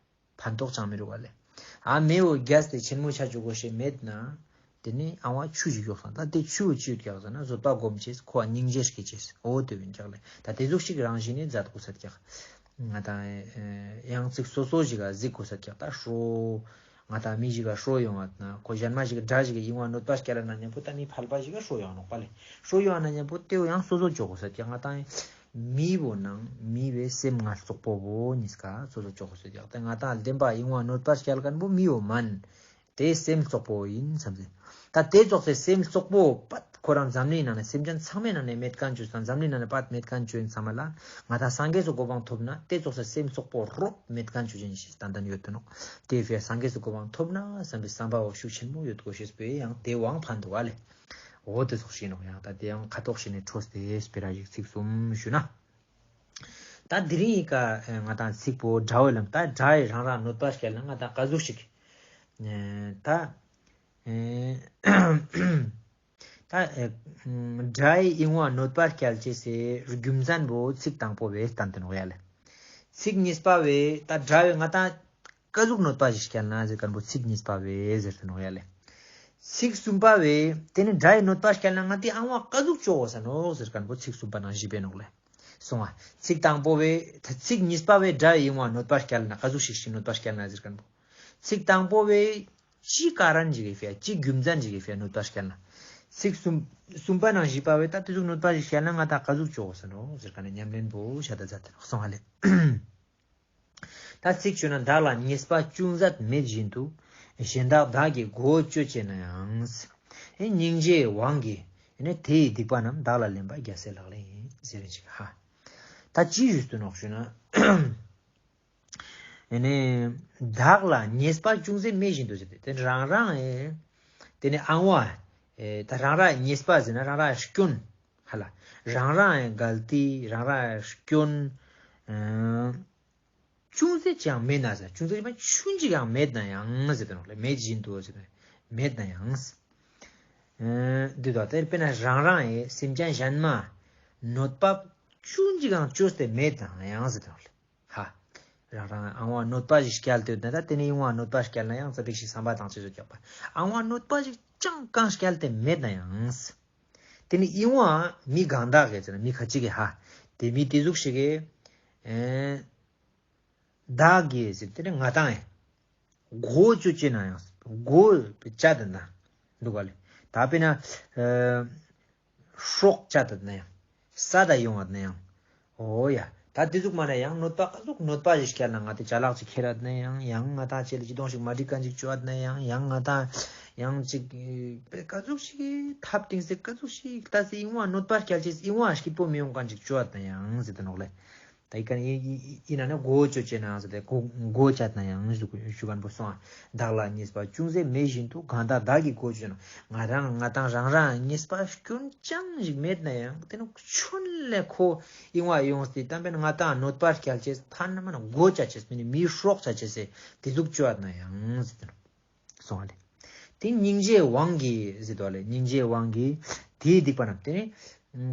ཕན་ཐོགས་ཅང་མི་རུག་ག་ལེ། ཨ་མེ་བོ་རྒྱས་ཏེ་ཆེན་མོ་ཆ་ཅུག་གོ་ཤེས་མེད་ན། དེ་ནི་ཨང་བ་ཆུ་ཞིག་ཡོག་སང་ད་དེ་ཆུ་བོ་ཅི་ཡོད་ཀྱག་ཟེར་ན་བཟོད་པ་སྒོམ་ཅེས་ཁོ་བ་སྙིང་རྗེ་སྐྱེ་ཅེས་འོ་དེ་བོ་ཨིན་ཀྱག་ལེ། ད་དེ་ཟུག་ཞིག་རང་བཞིན་ནི་མཛད་དགོས་ས་ཀྱག། ང་ཏང་ཡང་ཚིག་སོ་སོ་ཞིག་ག་གཟིགས་དགོས་ས་ཀྱག། ད་ཧྲོ་ང་ཏང་མི་ཞིག་ག་ཧྲོ་ཡོང་བ་ན་ཁོ་གཞན་མ་ཞིག་ག་དགྲ་ཞིག་ག་ཨིན་བ་གནོད་པ་སྐྱལ་ན་མཉམ་པོ་ད་མི་ཕལ་པ་ཞིག་ག་ཧྲོ་ཡོང་ནོག་པ་ལེ། ཧྲོ་ཡོང་ན་མཉམ་པོ་དེ་བོ་ཡང་སོ་སོ་ཅོ་དགོས་ས་ཀྱག། ང་ཏང་མི་བོ་ནང་མི་བའི་སེམས་ང་རྩོག་པོ་བོ་གཉིས་ཀ་སོ་སོ་ཅོ་དགོས་ས་ཀྱག། ད་ང་ཏང་བདེན་པ་ཨིན་བ་གནོད་པ་སྐྱལ་མཁན་པོ་མི་བོ་མན། དེ་སེམས་རྩོག་པོ་ཨིན་བསམ་སེ། ད་དེ་ཙོགས་སེ་སེམས་རྩོག་པོ་པད་ཁོ་རང་འཛམ་གླིང་ནང་ནས་སེམས་ཅན་ཚང་མའི་ནང་ནས་མེད་མཁན་ཅོ་ཡིན་ཙང་འཛམ་གླིང་ནང་ནས་པད་མེད་མཁན་ཅོ་ཡིན་ཙང་མ་ལ་ང་ཏང་སངས་རྒྱས་སུ་གོ་འཕང་ཐོབ་ན་དེ་ཙོགས་སེ་སེམས་རྩོག་པོ་རོབ་མེད་མཁན་ཅོ་ཅེས་ཏན་ཏན་ཡོད་དེ་ནོག། དེ་ཕིའ་སངས་རྒྱས་སུ་གོ་འཕང་ཐོབ་ན་བསམ་པའི་བསམ་པ་བོ་ཤུགས་ཆེན་མོ་ཡོད་དགོས་ཤེས་པོའི་ཡང་དེ་བོའང་ཕན་འདུག་ག་ལེ། འོ་དེ་ཙོགས་ཤིག་ནོག། ཡང་ད་དེ་ཡང་ཁ་ཐོག་ཤིག་ནས་འཕྲོས་ཏེ་སྤེ་ར་ཞིག་ཚིག་གསུམ་ཞུ་ན། ད་དེ་རིང་ཡི་ཀ་ང་ཏང་ཚིག་པོ་དགྲ་བོའི་ལམ། ད་དགྲ་ཡི་རང་རང་གནོད་པ་སྐྱལ་ན་ང་ཏང་ག་ཟུག་ཞིག། ད་ད་དགྲ་ཡི་ཨིན་བ་གནོད་པ་སྐྱལ་ཅེས་སི་རྒྱུ་མཚན་པོ་ཚིག་དང་པོ་བས་བསྟན་ཏེ་ནོག་ཡ་ལེ། ཚིག་གཉིས་པ་བས་ད་དགྲ་བོའི་ང་ཏང་ག་ཟུག་གནོད་པ་ཞིག་སྐྱལ་ན་ཟེར་མཁན་པོ་ཚིག་གཉིས་པ་བས་ཟེར་ཏེ་ནོག་ཡ་ལེ། ཚིག་གསུམ་པ་བས་དེ་ནི་དགྲ་ཡི་གནོད་པ་སྐྱལ་ན་ང་ཏི་ཨང་བ་ག་ཟུག་ཅོ་དགོས་ས་ནོག་ཟེར་མཁན་པོ་ཚིག་གསུམ་པ་ནང་བཞིན་པས་ནོག་ལེ། སོང་བ། ཚིག་དང་པོ་བས་ད་ཚིག་གཉིས་པ་བས་དགྲ་ཡི་ཨིན་བ་གནོད་པ་སྐྱལ་ན་ག་ཟུག་ཞིག་ཞིག་གནོད་པ་སྐྱལ་ན་ཟེར་མཁན་པོ། ཚིག་དང་པོ་བས་ཅི་ཀ་རན་ཞིག་གི་ཕིའ་ཅི་རྒྱུ་མཚན་ཞིག་གི་ཕིའ་གནོད་པ་སྐྱལ་ན། ཚིག་གསུམ་གསུམ་པ་ནང་བཞིན་པ་བས་ད་དེ་ཟུག་གནོད་པ་ཞིག་སྐྱལ་ན་ང་ཏང་ག་ཟུག་ཅོ་དགོས་ས་ནོག་ཟེར་མཁན་ནི་ཉམས་ལེན་པོ་ཤད་ད་མཛད་དེ་ནོག། སོང་བ་ལེ། ད་ཚིག་བཅོས་ན་བདག་ལ་ཉེས་པ་ཅུང་ཟད་མེད་བཞིན་དུ། གཞན་དག་བདག་གིས་མགོ་བོ་གཅོད་བྱས་ན་ཡང་། སྙིང་རྗེའི་དབང་གིས་དེ་ཡི་སྡིག་པ་རྣམས་བདག་ལ་ལེན་པ་རྒྱལ་སྲས་ལག་ལེན་ཡིན་ཟེར་ཅིག་ཧ། ད་ཅི་ཞུས་ཏེ་ནོག་ཞུ་ན། བདག་ལ་ཉེས་པ་ཅུང་ཟད་མེད་བཞིན་དུ་ཟེར་ཏེ་དེ་རང་རང་ཨེ། དེ་ནི་ཨང་བ། ཨེ་ད་རང་རང་ཉེས་པ་ཟེར་ན་རང་རང་སྐྱོན། ཧ་ལ། རང་རང་ཨེ་གལ་ཏི་རང་རང་སྐྱོན། ཨ། ཅུང་ཟད་ཅིའང་མེད་ན་ཟེར། ཅུང་ཟད་ཅིག་མ་ཆུན་ཅིག་ཡང་མེད་ན་ཡང་ཟེར་ཏེ་ནོག་ལེ། མེད་བཞིན་དུ་ཟེར་ཏེ་མེད་ན་ཡང་། ཨ་འདི་དོ་དེར་དཔེར་ན་རང་རང་ཨེ་སེམས་ཅན་གཞན་མ་ གནོད་པ་ཅུང་ཅིག་ཡང་བཅོས་ཏེ་མེད་ན་ཡང་ཟེར་དང་ལེ། ཧ། རང་རང་ཨང་བ་གནོད་པ་ཞིག་སྐྱལ་ཏེ་ཡོད་ན་ད་དེ་ནི་ཨིན་བ་གནོད་པ་སྐྱལ་ན་ཡང་ཙ་པིག་ཞིག་བསམ་པ་དང་ཅི་བཟོ་རྒྱག་པ། ཨང་བ་གནོད་པ་ཞིག་ཅང་གང་སྐྱལ་ཏེ་མེད་ན་ཡང་། དེ་ནི་ཨིན་བ་མི་གང་དག་གི་ཟེར་ན་མི་ཁ་ཅིག་གི་ཧ། དེ་མི་དེ་ཟུག་ཞིག་གི། ཨེ། བདག་གིས་ཟེར་དེ་ནི་ང་དང་ཨེ། གོ་ཅོ་ཅེ་ན་ཡང་། གོ་ཅ་དང་ན། འདུག་ག་ལེ། ད་དཔེར་ན། ཨེ། སྲོག་ཅ་དང་ན་ཡང་། ས་ད་ཡོང་བ་ན་ཡང་། འོ་ཡ། ད་དེ་ཟུག་མ་ན་ཡང་གནོད་པ་ག་ཟུག་གནོད་པ་ཞིག་སྐྱལ་ན་ང་དེ་ཅ་ལག་ཅིག་ཁྱེར་ར་ན་ཡང་། ཡང་ང་དང་ཅེ་ལ་ཅི་དོང་ཞིག་མ་འགྲིག་ག་ཅིག་བཅོ་བ་ན་ཡང་། ཡང་ང་དང་ཡང་ཅིག་པེ་ག་ཟུག་ཞིག་ཐབས་ཏིང་སེ་ག་ཟུག་ཞིག་ད་སེ་ཨིན་བ་གནོད་པ་སྐྱལ་ཅེས་ཨིན་བ་སྐྱིད་པོ་མི་ཡོང་ག་ཅིག་བཅོ་བ་ན་ཡང་ཟེར་དེ་ནོག་ལེ། ད་ཡི་ག་ནི་ཡི་ཡི་ཡི་ན་ནི་གོ་ཅོ་ཅེ་ན་ཟེར་ཏེ་གོ་གོ་ཅད་ན་ཡང་ཞུ་ཞུ་མཁན་པོ་སོང་ཨ། བདག་ལ་ཉེས་པ་ཅུང་ཟད་མེད་བཞིན་དུ། གང་དག་བདག་གིས་གོ་ཅོ་ན། ང་རང་ང་དང་རང་རང་ཉེས་པ་སྐྱོན་ཅང་ཞིག་མེད་ན་ཡང་དེ་ནི་ཆུན་ལས་ཁོ་ཨིན་བ་ཡོངས་ཏེ་ད་དཔེར་ན་ང་དང་གནོད་པ་སྐྱལ་ཅེས་ཐ་ན་མ་ན་གོ་ཅ་ཅེས་མི་ནི་མི་སྲོག་ཅ་ཅེས་སེ་དེ་ཟུག་བཅོ་ན་ཡང་ཟེར་ཏེ་ནོག་སོང་ཨ་ལེ། དེ་སྙིང་རྗེའི་དབང་གིས་ཟེར་དོ་ལེ། སྙིང་རྗེའི་དབང་གིས་དེའི་སྡིག་པ་རྣམས་དེ་ནི་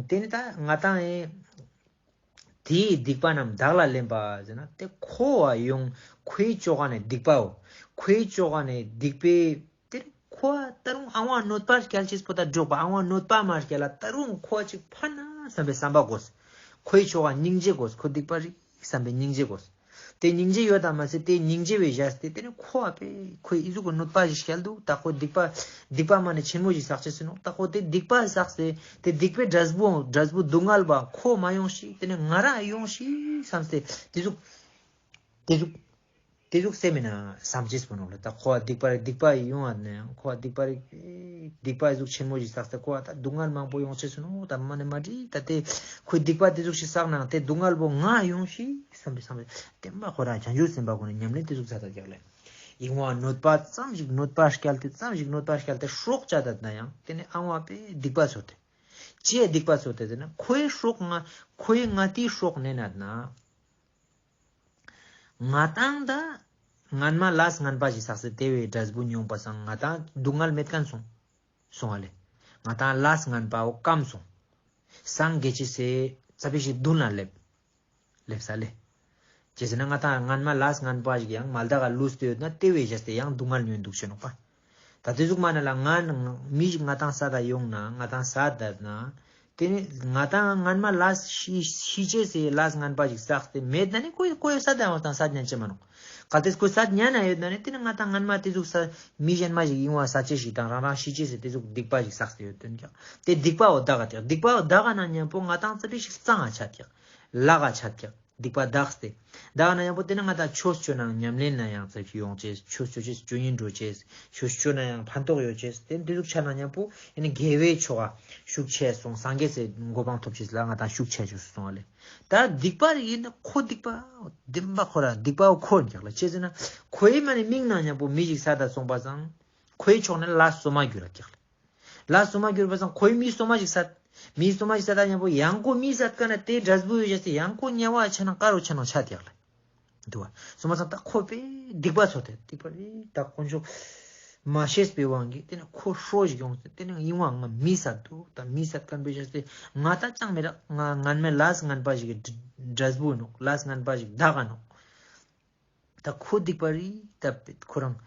དེ་ནི་ད་ང་དང་ཨེ། དེའི་སྡིག་པ་རྣམས་བདག་ལ་ལེན་པ་ཟེར་ན་དེ་ཁོ་བ་ཡོང་ཁོའི་ཅོ་ག་ནས་སྡིག་པའོ། ཁོའི་ཅོ་ག་ནས་སྡིག་པའི་དེ་ཁོ་བ་ད་རུང་ཨང་བ་གནོད་པ་སྐྱལ་ཅེས་པོ་ད་འགྲོགས་པ་ཨང་བ་གནོད་པ་མ་སྐྱལ་ལ་ད་རུང་ཁོ་བ་ཅིག་ཕན་ན་བསམ་པའི་བསམ་པ་དགོས། ཁོའི་ཅོ་ག་སྙིང་རྗེ་དགོས། ཁོ་སྡིག་པ་རིག་བསམ་པའི་སྙིང་རྗེ་དགོས། དེ་སྙིང་རྗེ་ཡོད་དམ་མ་ཟད་དེ་སྙིང་རྗེ་བའི་བཞག་སྟེ་དེ་ནི་ཁོ་བ་པེ་ཁོའི་ཨི་ཟུག་གི་གནོད་པ་ཞིག་སྐྱལ་འདུག་ད་ཁོ་སྡིག་པ་སྡིག་པ་མ་ནི་ཆེན་མོ་ཞིག་བསགས་ཅེས་ཟེར་ནོག་ད་ཁོ་དེ་སྡིག་པ་བསགས་ཏེ་དེ་སྡིག་པའི་འབྲས་བུ་འབྲས་བུ་སྡུག་བསྔལ་བ་ཁོ་མ་ཡོང་ཞིག་དེ་ནི་ང་རང་ཡོང་ཞིག་བསམ་སྟེ་དེ་ཟུག་དེ་ཟུག་དེ་ཟུག་སེམས་མེད་ན་བསམ་ཅེས་པོ་ནོག་ལེ། ད་ཁོ་བ་སྡིག་པ་རིག་སྡིག་པ་ཡོང་བ་ན་ཡང་ཁོ་བ་སྡིག་པ་རིག་སྡིག་པ་ཟུག་ཆེན་མོ་ཞིག་བསགས་ཏེ་ཁོ་བ་ད་སྡུག་བསྔལ་མང་པོ་ཡོང་ཅེས་ཟེར་ནོག་ད་མ་ནི་མ་འགྲིག་ད་དེ་ཁོའི་སྡིག་པ་དེ་ཟུག་ཞིག་བསགས་ན་དེ་སྡུག་བསྔལ་པོ་ང་ཡོང་ཞིག་བསམ་པའི་བསམ་པའི་བདེན་པ་ཁོ་རང་བྱང་ཆུབ་སེམས་དཔའ་ཁོ་ནི་ཉམས་ལེན་དེ་ཟུག་ས་ད་རྒྱག་ལེ། ཨིན་བ་གནོད་པ་ཙམ་ཞིག་གནོད་པ་སྐྱལ་ཏེ་ཙམ་ཞིག་གནོད་པ་སྐྱལ་ཏེ་སྲོག་བཅད་ད་ན་ཡང་དེ་ནི་ཨང་བ་པེ་སྡིག་པ་ཚོར་ཏེ། ཅི་ཡ་སྡིག་པ་ཚོར་ཏེ་ཟེར་ན་ཁོའི་སྲོག་ང་ཁོའི་ང་དེའི་སྲོག་ནེ་ན་ན། ང་དང་ད་སྔན་མ་ལས་ངན་པ་ཞིག་བསགས་སེ་དེ་བའི་འབྲས་བུ་མྱོང་པ་སང་ང་དང་སྡུག་བསྔལ་མེད་མཁན་སོང་། སོང་བ་ལེ། ང་དང་ལས་ངན་པའོ་སྐམ་སོང་། སངས་རྒྱས་ཅི་སེ་ཙ་པིག་ཞིག་མདུན་ལ་སླེབས། སླེབས་ས་ལེ། ཅི་ཟེར་ན་ང་དང་སྔན་མ་ལས་ངན་པ་ཞིག་ཡང་མ་ལྡག་ག་ལུས་ཏེ་ཡོད་ན་དེ་བའི་བཞག་སྟེ་ཡང་སྡུག་བསྔལ་མྱོང་འདུག་ཤེས་ནོག་པ། ད་དེ་ཟུག་མ་ན་ལ་ང་མི་ཞིག་ང་དང་ས་ད་ཡོང་ན་ང་དང་ས་ད་ན། དེ་ནི་ང་དང་སྔན་མ་ལས་ཤི་ཤི་ཅེས་སི་ལས་ངན་པ་ཞིག་བསགས་ཏེ་མེད་ན་ནི་ཁོའི་ཁོའི་ས་ད་ཡོང་དང་ས་ཉན་ཅེས་མ་ནོག་གལ་ཏེ་ཁོའི་ས་ཉན་ན་ཡོད་ན་ནི་དེ་ནི་ང་དང་སྔན་མ་དེ་ཟུག་ས་མི་གཞན་མ་ཞིག་ཡིན་བ་ས་ཅེས་ཞིག་དང་རང་རང་ཤི་ཅེས་སི་དེ་ཟུག་སྡིག་པ་ཞིག་བསགས་ཏེ་ཡོད་དོན་ཀྱང་དེ་སྡིག་པའོ་ད་ག་དེ་སྡིག་པའོ་ད་ག་ན་མཉམ་པོ་ང་དང་ཙ་པིག་ཞིག་གཙང་ང་ཆ་ཀྱག་ལག་ག་ཆ་ཀྱག་སྡིག་པ་དག་སྟེ། དག་ན་ཡང་པོ་དེ་ན་ང་དང་ཆོས་སྤྱོད་ན་ཉམས་ལེན་ན་ཡང་ཙམ་ཞིག་ཡོང་ཅེས། ཆོས་སྤྱོད་ཅེས་སྤྱོད་ཡིན་འགྲོ་ཅེས། ཆོས་སྤྱོད་ན་ཡང་ཕན་ཐོགས་ཡོད་ཅེས། དེ་འདི་ཟུག་ཆ་ན་ཉམ་པོ་ཡིན་ན་དགེ་བའི་ཆོ་ག་ཤུགས་ཆེ་སོང་། སངས་རྒྱས་སི་གོ་འཕང་ཐོབ་ཅེས་ལ་ང་དང་ཤུགས་ཆེ་ཅེས་སོང་བ་ལེ། ད་སྡིག་པ་རིག་ཡིན་ན་ཁོ་སྡིག་པ་བདེན་པ་ཁོ་ར་སྡིག་པ་བོ་ཁོ་ཡིན་ཀྱག་ལེ། ཅི་ཟེར་ན་ཁོའི་མ་ནི་མིག་ན་ཉམ་པོ་མི་ཞིག་ས་ད་སོང་པ་སང་ཁོའི་ཕྱོགས་ནས་ལས་སོ་མ་འགྱུར་ར་ཀྱག་ལེ། ལས་སོ་མ་གྱུར་པ་སང་ཁོའི་མི་སོ་མ་ཞིག་ས། མི་སོ་མ་ཞིག་ས་ད་ཉམ་པོ་ཡང་ཁོ་མི་སད་ཀ་ན་དེ་འབྲས་བུ་ཡོད་ཅེས་སི་ཡང་ཁོ་དམྱལ་བ་ཆ་ན་ཀ་རུ་ཆ་ན་ཆ་དེ་ཡག་ལེ། འདུག་བ། སོ་མ་སང་ད་ཁོ་པེ་སྡིག་པ་ཚོ་དེ་སྡིག་པ་རེད་ད་དཀོན་མཆོག་མ་ཤེས་པའི་དབང་གིས་དེ་ནི་ཁོ་ཧྲོ་ཞིག་ཡོང་སྟེ་དེ་ནི་ཡིན་བ་ང་མི་སད་འདུག་ད་མི་སད་ཀ་ན་པེ་ཤ་སྟེ་ང་ད་ཅང་མི་རག་ང་ངན་མེད་ལས་ངན་པ་ཞིག་གི་འབྲས་བུ་ནོག་ལས་ངན་པ་ཞིག་བདག་ག་ནོག་ད་ཁོ་སྡིག་པ་རེད་ད་ཁོ་རང་།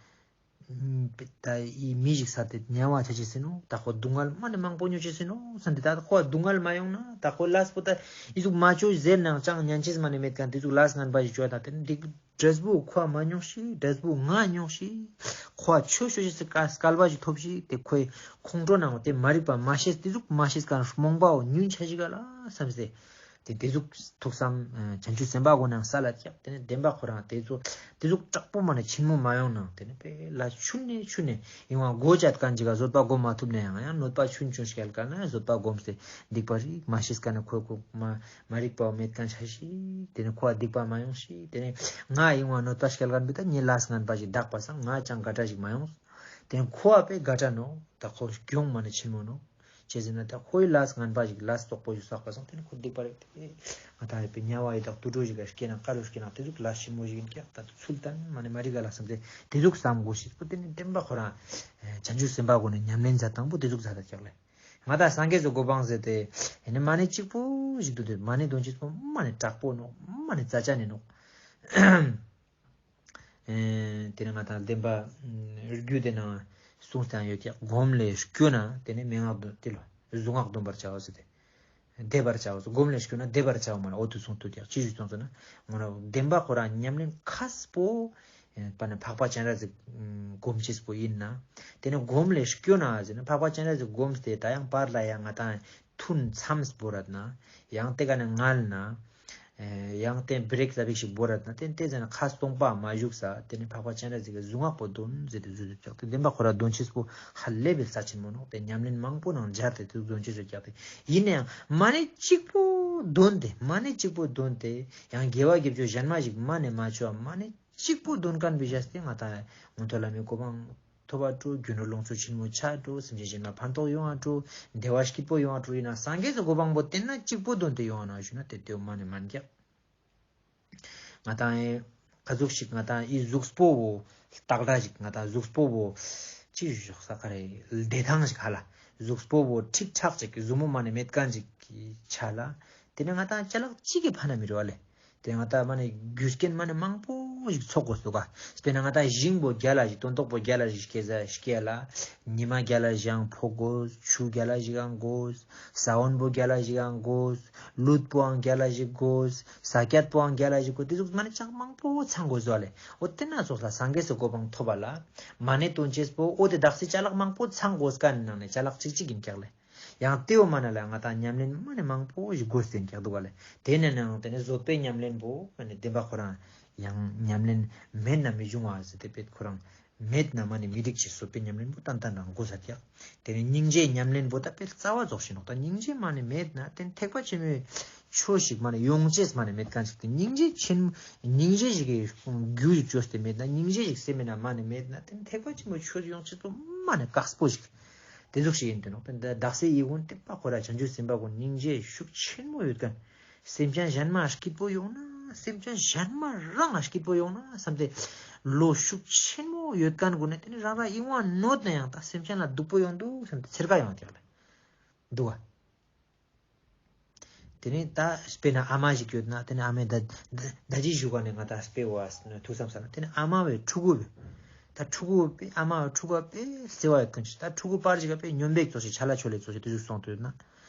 ད་ཡི་མི་ཞིག་ས་དེ་དམྱལ་བ་ཆ་ཅེས་ཟེར་ནོག་ད་ཁོ་སྡུག་བསྔལ་མ་ནི་མང་པོ་མྱོང་ཅེས་ཟེར་ནོག་བསམ་སྟེ་ད་ཁོ་སྡུག་བསྔལ་མ་ཡོང་ན་ད་ཁོ་ལས་པོ་ད་ཡི་ཟུག་མ་ཅོ་ཟེར་ནའང་ཅང་ཉན་ཅེས་མ་ནི་མེད་ཀ་ན་དེ་ཟུག་ལས་ངན་པ་ཞིག་ཅོ་ད་དེ་ནི་འབྲས་བུ་ཁོ་མ་མྱོང་ཤིག་འབྲས་བུ་ང་མྱོང་ཤིག་ཁོ་ཆོས་ཅོ་ཅེས་སི་སྐལ་པ་ཞིག་ཐོབ་ཤིག་དེ་ཁོའི་ཁོང་ཁྲོ་ནང་དེ་མ་རིག་པ་མ་ཤེས་དེ་ཟུག་མ་ཤེས་ཀ་ན་རྨོངས་པའོ་ཉུང་ཆ་ཞིག་ག་ལ་བསམ་སྟེ། དེ་དེ་ཟུག་ཐུགས་བསམ་བྱང་ཆུབ་སེམས་དཔའ་གོ་ནང་ས་ལ་ཀྱག་དེ་ནི་བདེན་པ་ཁོ་རང་དེ་ཚོ་དེ་ཟུག་དྲག་པོ་མ་ནི་ཆེན་མོ་མ་ཡོང་ནང་དེ་ནི་པེ་ལ་ཆུན་ནེ་ཆུན་ནེ་ཡིན་བ་གོ་ཅད་ཀ་ན་ཅིག་ག་བཟོད་པ་སྒོམ་མ་ཐུབ་ན་ཡང་ཡང་གནོད་པ་ཆུན་ཆུན་སྐྱལ་ཀ་ན་བཟོད་པ་སྒོམ་སྟེ་སྡིག་པ་རིག་མ་ཤེས་ཀ་ན་ཁོ་ཁོ་མ་མ་རིག་པ་མེད་ཀ་ན་ཆ་ཤིག་དེ་ནི་ཁོ་བ་སྡིག་པ་མ་ཡོང་ཤིག་དེ་ནི་ང་ཡིན་བ་གནོད་པ་སྐྱལ་ཀ་ན་བི་ད་ངའི་ལས་ངན་པ་ཞིག་དག་པ་སང་ང་ཅང་དགའ་དྲག་ཞིག་མ་ཡོང་། དེ་ནི་ཁོ་བ་པེ་དགའ་དྲག་ནོག་ད་ཁོ་གྱོང་མ་ནི་ཆེན་མོ་ནོག་ཅི་ཟེར་ན་ད་ཁོའི་ལས་ངན་པ་ཞིག་ལས་རྩོག་པོ་ཞིག་བསགས་པ་སང་དེ་ནི་ཁོ་སྡིག་པ་རིག་དེ་ང་ད་ཡོད་པའི་དམྱལ་བ་ཡི་དྭགས་དུད་འགྲོ་ཞིག་ག་སྐྱེས་ན་ཀ་རུ་སྐྱེས་ན་དེ་ཟུག་ལས་ཆེན་མོ་ཞིག་ཡིན་ཀྱག་ད་ཚུལ་ལྡན་མ་ནི་མ་རིག་ག་ལ་བསམ་སྟེ་དེ་ཟུག་བསམ་དགོས་ཤེས་པོ་དེ་ནི་བདེན་པ་ཁོ་རང་བྱང་ཆུབ་སེམས་དཔའ་གོ་ནི་ཉམས་ལེན་མཛད་སྟངས་པོ་དེ་ཟུག་མཛད་ད་ཀྱག་ལེ། ང་ཏང་སངས་རྒྱས་སི་གོ་འཕང་ཟེར་ཏེ་ཨེ་ནི་མ་ཎི་གཅིག་པོ་ཞིག་འདུག་སྟེ་མ་ཎི་འདོན་ཅེས་པོ་མ་ནི་དྲག་པོ་ནོག། མ་ནི་རྩ་ཆེན་ནི་ནོག། ཨེ་དེ་ནི་ང་ཏང་བདེན་པ་རྒྱུད་དེ་ནང་གསུངས་ཏེ་ཡོད་ཀྱག། སྒོམ་ལས་སྐྱོ་ན་དེ་ནི་མན་ངག་འདོན་ཏེ་ལོ་གཟུངས་སྔགས་འདོན་པར་བྱའོ་ཟེར་ཏེ། བཟླས་པར་བྱའོ། སྒོམ་ལས་སྐྱོ་ན་བཟླས་པར་བྱའོ་མ་ལ་འོ་དུ་གསུངས་ཏེ་ཡོད་ཀྱག། ཅི་ཞིག་གསུངས་ཟེར་ན་ང་རང་བདེན་པ་ཁོ་རང་ཉམས་ལེན་མཁས་པོ་ཨེ་པ་ནི་འཕགས་པ་སྤྱན་རས་གཟིགས་སྒོམ་ཅེས་པོ་ཡིན་ན། དེ་ནི་སྒོམ་ལས་སྐྱོ་ན་ཟེར་ན་འཕགས་པ་སྤྱན་རས་གཟིགས་སྒོམ་སྟེ་ད་ཡང་བར་ལ་ཡང་ང་ཏང་ཐུན་མཚམས་བོར་རད་ན་ཡང་དེ་ག་ནི་ངལ་ན། ཨེ་ཡང་དེ་བི་རེག་ཙ་པིག་ཞིག་བོར་རད་ན་དེ་དེ་ཟེར་ན་ཁ་སྟོང་པ་མ་བཞུགས་ས་དེ་ནི་འཕགས་པ་སྤྱན་རས་གཟིགས་ཀྱི་གཟུངས་སྔགས་པོ་འདོན་ཟེར་ཏེ་བཟོས་ཏེ་ཀྱག། དེ་བདེན་པ་ཁོ་ར་འདོན་ཅེས་པོ་ཧ་ལས་པའི་རྩ་ཆེན་མོ་ནོག། དེ་ཉམས་ལེན་མང་པོ་ནང་སྦྱར་ཏེ་དེ་འདོན་ཅེས་བཟོས་ཀྱག། དེ་ཡིན་ནའང་མ་ཎི་གཅིག་པོ་འདོན་ཏེ་མ་ཎི་གཅིག་པོ་འདོན་ཏེ་ཡང་དགེ་བ་དགེ་བཅུ་གཞན་མ་ཞིག་མ་ནེ་མ་ཆོ་མ་ཎི་གཅིག་པོ་འདོན་མཁན་བི་ཞས་ཏེ་ང་ཏང་མངོན་མཐོ་ལྷ་མིའི་གོ་འཕང་ཐོབ་པ་འགྲོ། རྒྱུ་ནོར་ལོངས་སྤྱོད་ཆེན་མོ་ཆ་འགྲོ། སེམས་ཅན་གཞན་མ་ཕན་ཐོགས་ཡོང་བ་འགྲོ། བདེ་བ་སྐྱིད་པོ་ཡོང་བ་འགྲོ། ཡིན་ན་སངས་རྒྱས་སི་གོ་འཕང་པོ་དེ་ན་གཅིག་པོ་འདོན་ཏེ་ཡོང་བ་ན་ཞུ་ན་དེ་དེའོ་མ་ནེ་མན་ཀྱག། ང་ཏང་ཨེ་ཀ་ཟུག་ཞིག་ང་ཏང་ཨི་གཟུགས་པོ་བོ་སྟག་སྒྲ་ཞིག་ང་ཏང་གཟུགས་པོ་བོ་ཅི་ཞིག་ས་ཁ་རེ་བདེ་ཐང་ཞིག་ཧ་ལ་གཟུགས་པོ་བོ་ཁྲིག་ཁྲག་ཅིག་གི་གཟུགས་མོ་མ་ནེ་མེད་མཁན་ཞིག་གི་ཆ་ལ་དེ་ནི་ང་ཏང་ཅ་ལག་གཅིག་གི་ཕན་ན་མི་རུ་བ་ལེ། དེ་ང་ཏང་མ་ནེ་རྒྱུ་རྐྱེན་མ་ནེ་མང་པོ་ཞིག་ཚོགས་དགོས་སུ་ག། དཔེར་ན་ང་ཏང་ཞིང་པོ་རྒྱ་ལ་ཞིག་སྟོན་ཐོག་པོ་རྒྱ་ལ་ཞིག་སྐྱེ་ས་སྐྱེ་ལ། ཉི་མ་རྒྱ་ལ་ཞིག་ཡང་ཕོག་དགོས། ཆུ་རྒྱ་ལ་ཞིག་ཡང་དགོས། ས་བོན་པོ་རྒྱ་ལ་ཞིག་ཡང་དགོས། ལུད་པོའང་རྒྱ་ལ་ཞིག་དགོས། ས་ཀྱད་པོའང་རྒྱ་ལ་ཞིག་དགོས། དེ་ཟུག་མ་ནེ་ཅང་མང་པོ་ཚང་དགོས་ཟོ་ལེ། འོ་དེ་ན་ཚོགས་ལ་སངས་རྒྱས་སི་གོ་འཕང་ཐོབ་པ་ལ་མ་ནེ་འདོན་ཅེས་པོ་འོ་དེ་དག་སེ་ཅ་ལག་མང་པོ་ཚང་དགོས་མཁན་ནང་ནེ་ཅ་ལག་གཅིག་གཅིག་ཡིན་ཀྱག་ལེ། ཡང་དེའོ་མ་ནེ་ལ་ང་ཏང་ཉམས་ལེན་མ་ནེ་མང་པོ་ཞིག་དགོས་ཟེར་ཀྱག་འདུག་ག་ལེ། དེ་ནེ་ནའང་དེ་ནི་བཟོད་པའི་ཉམས་ལེན་པོ་མ་ནེ་བདེན་པ་ཁོ་རང་ཡང་ཉམས་ལེན་མེད་ན་མི་འབྱུང་བ་ཟེར་ཏེ་དཔེ་ཁོ་རང་མེད་ན་མ་ནེ་མི་འགྲིག་ཅེས་བཟོད་པའི་ཉམས་ལེན་པོ་ཏན་ཏན་རང་དགོས་ས་ཀྱག། དེ་ནི་སྙིང་རྗེའི་ཉམས་ལེན་པོ་ད་དཔེ་རྩ་བ་རྫོགས་ཤིག་ནོག། ད་སྙིང་རྗེ་མ་ནེ་མེད་ན་དེ་ནི་ཐེག་པ་ཆེན་མོའི་ཆོས་ཤིག་མ་ནེ་ཡོང་ཅེས་མ་ནེ་མེད་མཁན་ཞིག་དེ་སྙིང་རྗེ་ཆེན་སྙིང་རྗེ་ཞིག་གི་རྒྱུ་ཞིག་བཅོས་ཏེ་མེད་ན་སྙིང་རྗེ་ཞིག་སེམས་ན་མ་ནེ་མེད་ན་དེ་ནི་ཐེག་པ་ཆེན་མོའི་ཆོས་ཡོང་ཅེས་པོ་མ་ནེ་དཀགས་པོ་ཞིག། དེ་ཟུག་ཞིག་ཡིན་དུ་ནོག། དེ་འདི་དག་སེ་ཡི་གུན་དེ་པ་ཁོ་ར་བྱང་ཆུབ་སེམས་དཔའ་གུན་སྙིང་རྗེ་ཤུགས་ཆེན་མོ་ཡོད་མཁན། སེམས་ཅན་གཞན་མ་སྐྱིད་པོ་ཡོང་ན་སེམས་ཅན་གཞན་མ་རང་ང་སྐྱིད་པོ་ཡོང་ན་བསམ་སྟེ་བློ་ཤུགས་ཆེན་མོ་ཡོད་མཁན་གུན་ནི་དེ་ནི་རང་རང་ཡིད་དབང་གནོད་ན་ཡང་ད་སེམས་ཅན་ལ་སྡུག་པོ་ཡོང་འདུག་བསམ་སྟེ་ཚེར་ཀ་ཡོང་ཀྱག་ལེ། འདུག་ག། དེ་ནི་ད་དཔེར་ན་ཨ་མ་ཞིག་ཡོད་ན་དེ་ནི་ཨ་མའི་ད་ད་ད་ཅི་ཞུ་ག་ནི་ང་ད་དཔེ་བ་ཐུགས་བསམ་ས་ན་དེ་ནི་ཨ་མ་བའི་ཕྲུ་གུ་བས་ད་ཕྲུ་གུ་བས་ཨ་མ་བའི་ཕྲུ་གུ་བས་བརྩེ་བ་ཡོད་མཁན་ཞིག་ད་ཕྲུ་གུ་པར་ཞིག་ག་བས་སྨྱོན་པའི་ཙོགས་ཤིག་ཆ་ལ་ཆོ་ལེ་ཙོགས་ཤིག་དེ་ཟུག་སོང་དུས་ན་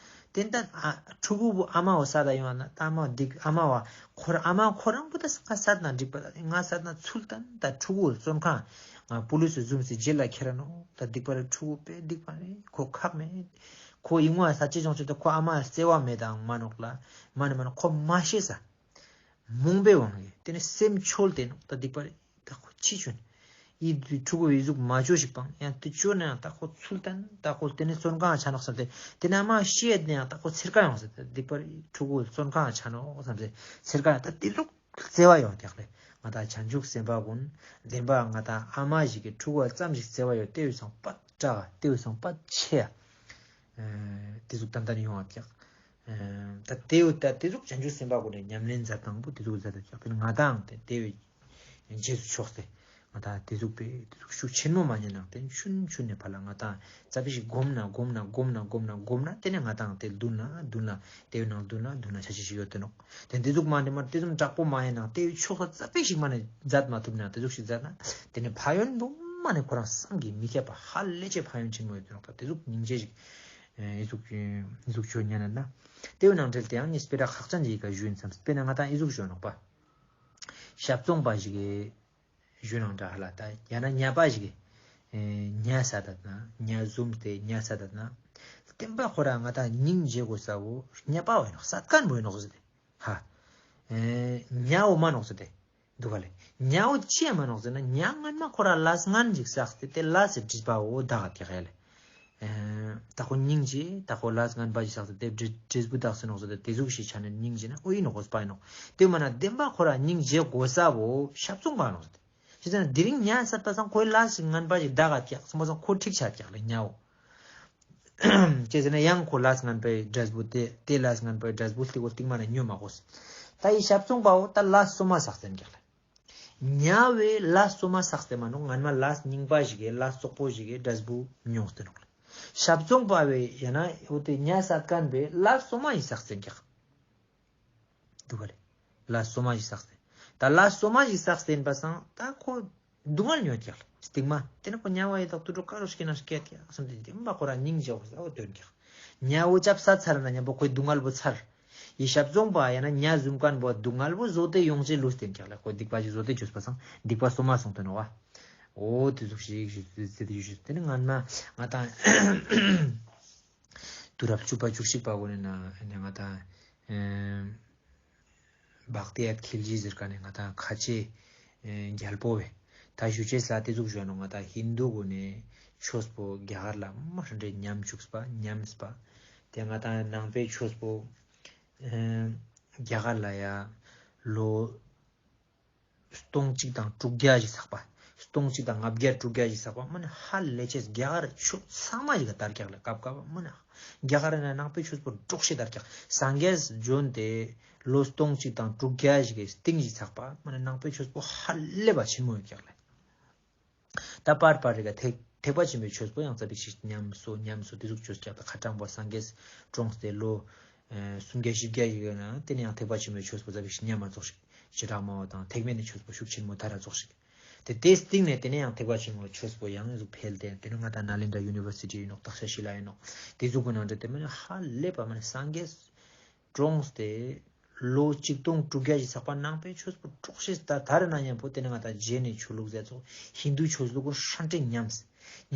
དེ་ད་ཨ་ཕྲུ་གུ་བོ་ཨ་མ་བོ་ས་ད་ཡོང་བ་ན་ད་ཨ་མ་བོ་སྡིག་ཨ་མ་བ་ཁོ་ར་ཨ་མ་ཁོ་རང་བོ་ད་ང་ས་ད་འགྲིག་པ་ང་ས་ད་ཚུལ་ད་ད་ཕྲུ་གུ་བཙོན་ཁང་ང་པུ་ལིས་བཟུམ་སི་ཇེལ་ལ་ཁྱེར་ར་ནོག། ད་སྡིག་པ་རེད། ཕྲུ་གུ་བས་སྡིག་པ་རེད། ཁོ་ཁག་མེད། ཁོ་ཡིན་ངོ་ས་ཅི་ཅོང་ཅི་ཏོ་ཁོ་ཨ་མ་བརྩེ་བ་མེད་དང་མ་ནོག་ལ། མ་ནེ་མ་ནེ་ཁོ་མ་ཤེས་ས། རྨོངས་པའི་དབང་གིས་དེ་ནི་སེམས་འཆོལ་ཏེ་ནོག། ད་སྡིག་པ་རེད། ད་ཁོ་ཕྱི་ཆོན། ཡི་ཕྲུ་གུ་ཡི་ཟུག་མ་ཅོ་ཞིག་པང་ཡང་དེ་ཅོ་ན་ཡང་ད་ཁོ་ཚུལ་ཏན་ད་ཁོ་དེ་ནི་བཙོན་ཁང་ཆ་ནོག་བསམ་སྟེ་དེ་ནི་ཨ་མ་ཤེས་ཡོད་ན་ཡང་ད་ཁོ་ཚེར་ཀ་ཡོང་ས་ད་སྡིག་པ་རེད། ཕྲུ་གུ་བཙོན་ཁང་ཆ་ནོག་བསམ་སྟེ་ཚེར་ཀ་ཡང་ད་དེ་ལུགས་བརྩེ་བ་ཡོང་ཀྱག་ལེ། ང་ད་བྱང་ཆུབ་སེམས་དཔའ་གུན་བདེན་པ་ང་ད་ཨ་མ་ཞིག་གི་ཕྲུ་གུ་ཙམ་ཞིག་བརྩེ་བ་ཡོད་དེ་བས་སང་པ་དྲག་དེ་བས་སང་པ་ཆེ་ཡ། དེ་ཟུག་ཏན་ཏན་ཡོང་བ་ཀྱག། ད་དེ་བས་ད་དེ་ཟུག་བྱང་ཆུབ་སེམས་དཔའ་གུན་ནི་ཉམས་ལེན་མཛད་སྟངས་པོ་དེ་ཟུག་མཛད་དེ་ཀྱག། དཔེར་ན་ང་དང་དེ་དེ་བས་རྗེས་སུ་ཕྱོགས་ཏེ་ང་ད་དེ་ཟུག་པས་དེ་ཟུག་ཤུགས་ཆེན་མོ་མ་ཉན་ནང་དེ་ཆུན་ཆུན་ནས་ཕར་ལ་ང་དང་ཙ་པིག་ཞིག་སྒོམ་ན་སྒོམ་ན་སྒོམ་ན་སྒོམ་ན་སྒོམ་ན་དེ་ནས་ང་དང་དེ་མདུན་ལ་མདུན་ལ་དེ་བས་ནང་མདུན་ལ་མདུན་ལ་ཆ་ཆེ་ཞིག་ཡོད་དེ་ནོག། དེ་འདི་ཟུག་མ་འདི་མ་དེ་ཙམ་དྲག་པོ་མ་ཡིན་ན་དེ་ཕྱོགས་ཙ་པིག་ཞིག་མ་ནེ་མཛད་མ་ཐུབ་ན་དེ་ཟུག་ཞིག་མཛད་ན་དེ་ནི་ཕན་ཡོན་དུ་མ་ནེ་ཁོ་རང་སངས་རྒྱས་མི་ཁྱབ་པ་ཧ་ལས་ཆེ་ཕན་ཡོན་ཆེན་མོ་ཡོད་དེ་ནོག། ད་དེ་ཟུག་སྙིང་རྗེ་ཞིག་ཨེ་ཟུག་ཨེ་ཟུག་ཆོས་ཉན་ན་དེ་བས་ནང་འབྲེལ་དེ་ཡང་ངས་དཔེ་ར་ཁག་ཅན་ཞིག་ག་ཞུ་ཡིན་བསམ། དཔེར་ན་ང་དང་ཨི་ཟུག་ཞུ་ནོག་པ། ཞབས་བཙོང་པ་ཞིག་གི་ཞུ་ནང་འདྲ་ཧ་ལ་ད་ཡང་ན་ཉ་པ་ཞིག་གི་ཨེ་ཉ་ས་ད་ན་ཉ་བཟུམ་སྟེ་ཉ་ས་ད་ན་བསྟན་པ་ཁོ་ར་ང་དང་སྙིང་རྗེ་དགོས་ས་བོ་ཉ་པ་བོ་ཡིན་ནོག། སད་མཁན་བོ་ཡིན་ནོག་ཟེར་ཏེ། ཧ། ཨེ་ཉ་བོ་མ་ནོག་ཟེར་ཏེ། འདུག་ག་ལེ། ཉ་བོ་ཅི་ཡང་མ་ནོག་ཟེར་ན་ཉ་སྔན་མ་ཁོ་ར་ལས་ངན་ཞིག་བསགས་ཏེ་དེ་ལས་སི་འབྲས་བུ་བོ་ད་ག་ཀྱག་ཡ་ལེ། ཨེ་ད་ཁོ་སྙིང་རྗེ་ད་ཁོ་ལས་ངན་པ་ཞིག་བསགས་ཏེ་དེ་འབྲས་འབྲས་བུ་དག་སེ་ནོག་ཟེར་ཏེ་དེ་ཟུག་ཞིག་ཆ་ནས་སྙིང་རྗེ་ན་ཨོ་ཡིན་ནོག་གོ་སྤ་ཡིན་ནོག། དེ་མ་ན་བདེན་པ་ཁོ་ར་སྙིང་རྗེ་དགོས་ས་བོ་ཞབས་བཙོང་པ་ནོག་ཟེར་ཏེ། ཞེས་ཟེར་ན་དེ་རིང་ཉ་སད་པ་སང་ཁོའི་ལས་ཞིག་ངན་པ་ཞིག་ད་ག་ཀྱག་སོང་པ་སང་ཁོ་འགྲིག་ཆ་ཀྱག་ལེ་ཉ་བོ། ཅི་ཟེར་ན་ཡང་ཁོ་ལས་ངན་པའི་འབྲས་བུ་དེ་དེ་ལས་ངན་པའི་འབྲས་བུ་སྟེ་ཁོ་སྟིང་མ་ན་ཉོ་མ་དགོས། ད་ཡི་ཞབས་བཙོང་པ་བོ་ད་ལས་སོ་མ་བསགས་ཏེ་ཀྱག་ལེ། ཉ་བོའི་ལས་སོ་མ་བསགས་ཏེ་མ་ནོག། སྔན་མ་ལས་རྙིང་པ་ཞིག་གི་ལས་བཙོག་པོ་ཞིག་གི་འབྲས་བུ་མྱོང་སྟེ་ནོག་ལེ། ཞབས་བཙོང་པ་བས་ཡང་ན་འོ་དེ་ཉ་སད་ཁན་བས་ལས་སོ་མ་ཞིག་བསགས་ཏེ་ཀྱག། འདུག་ག་ལེ། ལས་སོ་མ་ཞིག་བསགས་ཏེ། ད་ལས་སོ་མ་ཞིག་བསགས་ཏེ་ཡིན་པ་སང་ད་ཁོ་སྡུག་བསྔལ་མྱོང་ཀྱག་ལེ། སྟིང་མ་དེ་ནེ་ཁོ་ཉ་བོ་ཡི་དྭགས་དུད་འགྲོ་ཀ་རུ་སྐྱེ་ན་སྐྱེ་ཀྱག་བསམ་སྟེ་དེ་མ་ཁོ་རང་སྙིང་རྗེ་བོ་ཟ་བོ་དོན་ཀྱག། ཉ་བོ་ཅབ་ས་ཚར་ན་མཉམ་པོ་ཁོའི་སྡུག་བསྔལ་བོ་ཚར། ཡི་ཞབས་བཙོང་པ་ཡང་ན་ཉ་བཟུང་ཁན་བོ་སྡུག་བསྔལ་བོ་བཟོ་སྟེ་ཡོང་ཅེས་ལུས་ཏེ་ཀྱག་ལེ། ཁོ་སྡིག་པ་ཞིག་བཟོ་སྟེ་བཅོས་པ་སང་སྡིག་པ་སོ་མ་སོང་སྟེ་ནོག་པ། འོ་དེ་ཟུག་ཞིག་ཞིག་ཟེར་ཏེ་ཡོད་ཞིག། དེ་ནེ་ང་མ་ང་དང་དུས་རབས་བཅུ་པ་བཅུ་གཅིག་པ་གོ་ནེ་ན་ང་དང་ཨེ་བྷག་ཏི་ཨད་ཁིལ་ཇི་ཟེར་ཁན་ནི་ང་དང་ཁ་ཆེ་ཨེ་རྒྱལ་པོ་བས་ད་ཞུ་ཅེས་ལ་དེ་ཟུག་ཞུ་ནོག། ང་དང་ཧིན་དུ་གུན་ནི་ཆོས་པོ་རྒྱ་གར་ལ་མ་ཧྲན་ཏེ་ཉམས་བཅུགས་པ་ཉམས་པ། དེ་ང་དང་ནང་པའི་ཆོས་པོ་ཨེ་རྒྱ་གར་ལ་ཡ་ལོ་སྟོང་གཅིག་དང་དྲུག་བརྒྱ་ཞིག་བསགས་པ། སྟོང་གཅིག་དང་ལྔ་བརྒྱ་དྲུག་བརྒྱ་ཞིག་བསགས་པ་མ་ནེ་ཧ་ལས་ཅེས་རྒྱ་གར་ཆོས་ཚང་མ་ཞིག་ག་དར་ཀྱག་ལེ། སྐབས་སྐབས་མ་ནེ་རྒྱ་གར་ནེ་ནང་པའི་ཆོས་པོ་འབྲོག་ཤེས་དར་ཀྱག། སངས་རྒྱས་བྱོན་ཏེ་ལོ་སྟོང་གཅིག་དང་དྲུག་བརྒྱ་ཞིག་གི་སྟིང་ཞིག་བསགས་པ་མ་ནེ་ནང་པའི་ཆོས་པོ་ཧ་ལས་པ་ཆེན་མོ་ཡོད་ཀྱག་ལེ། ད་པར་པར་རེ་ག་ཐེག་ཐེག་པ་ཆེན་པོའི་ཆོས་པོ་ཡང་ཙ་པིག་ཞིག་ཉམས་སོ་ཉམས་སོ་དེ་ཟུག་ཆོས་ཀྱག། ད་ཁ་ཏྲང་པོ་སངས་རྒྱས་གྲོངས་ཏེ་ལོ་ཨེ་སུམ་བརྒྱ་བཞི་བརྒྱ་ཞིག་ཡོད་ན་དེ་ནེ་ཡང་ཐེག་པ་ཆེན་པོའི་ཆོས་པོ་ཙ་པིག་ཞིག་ཉམས་མ་ཙོགས་ཤིག། བྱེ་བྲག་སྨྲ་བ་དང་ཐེག་དམན་ནི་ཆོས་པོ་ཤུགས་ཆེན་མོ་དར་ར་ཙོགས་ཤིག། དེ་དེའི་སྟིང་ནེ་དེ་ནེ་ཡང་ཐེག་པ་ཆེན་པོའི་ཆོས་པོ་ཡང་ཟུག་འཕེལ་ཏེ་དེ་ནེ་ང་དང་ནཱ་ལེནྡྲ་ཡུ་ནི་ཝར་སི་ཊི་ཡིན་ནོག། དག་ས་ཤི་ལ་ཡིན་ནོག། དེ་ཟུག་གི་ནང་དེ་མ་ནེ་ཧ་ལས་པ་མ་ནེ་སངས་རྒྱས་གྲོངས་ཏེ་ལོ་གཅིག་སྟོང་དྲུག་བརྒྱ་ཞིག་བསགས་པ་ནང་པའི་ཆོས་པོ་འབྲོག་ཤེས་ད་དར་ན་མཉམ་པོ་དེ་ནེ་ང་དང་རྗེས་ནེ་ཆོས་ལུགས་ཟེར་ཙོགས་ཧིན་དུ་ཆོས་ལུགས་ཧྲན་ཏེ་ཉམས།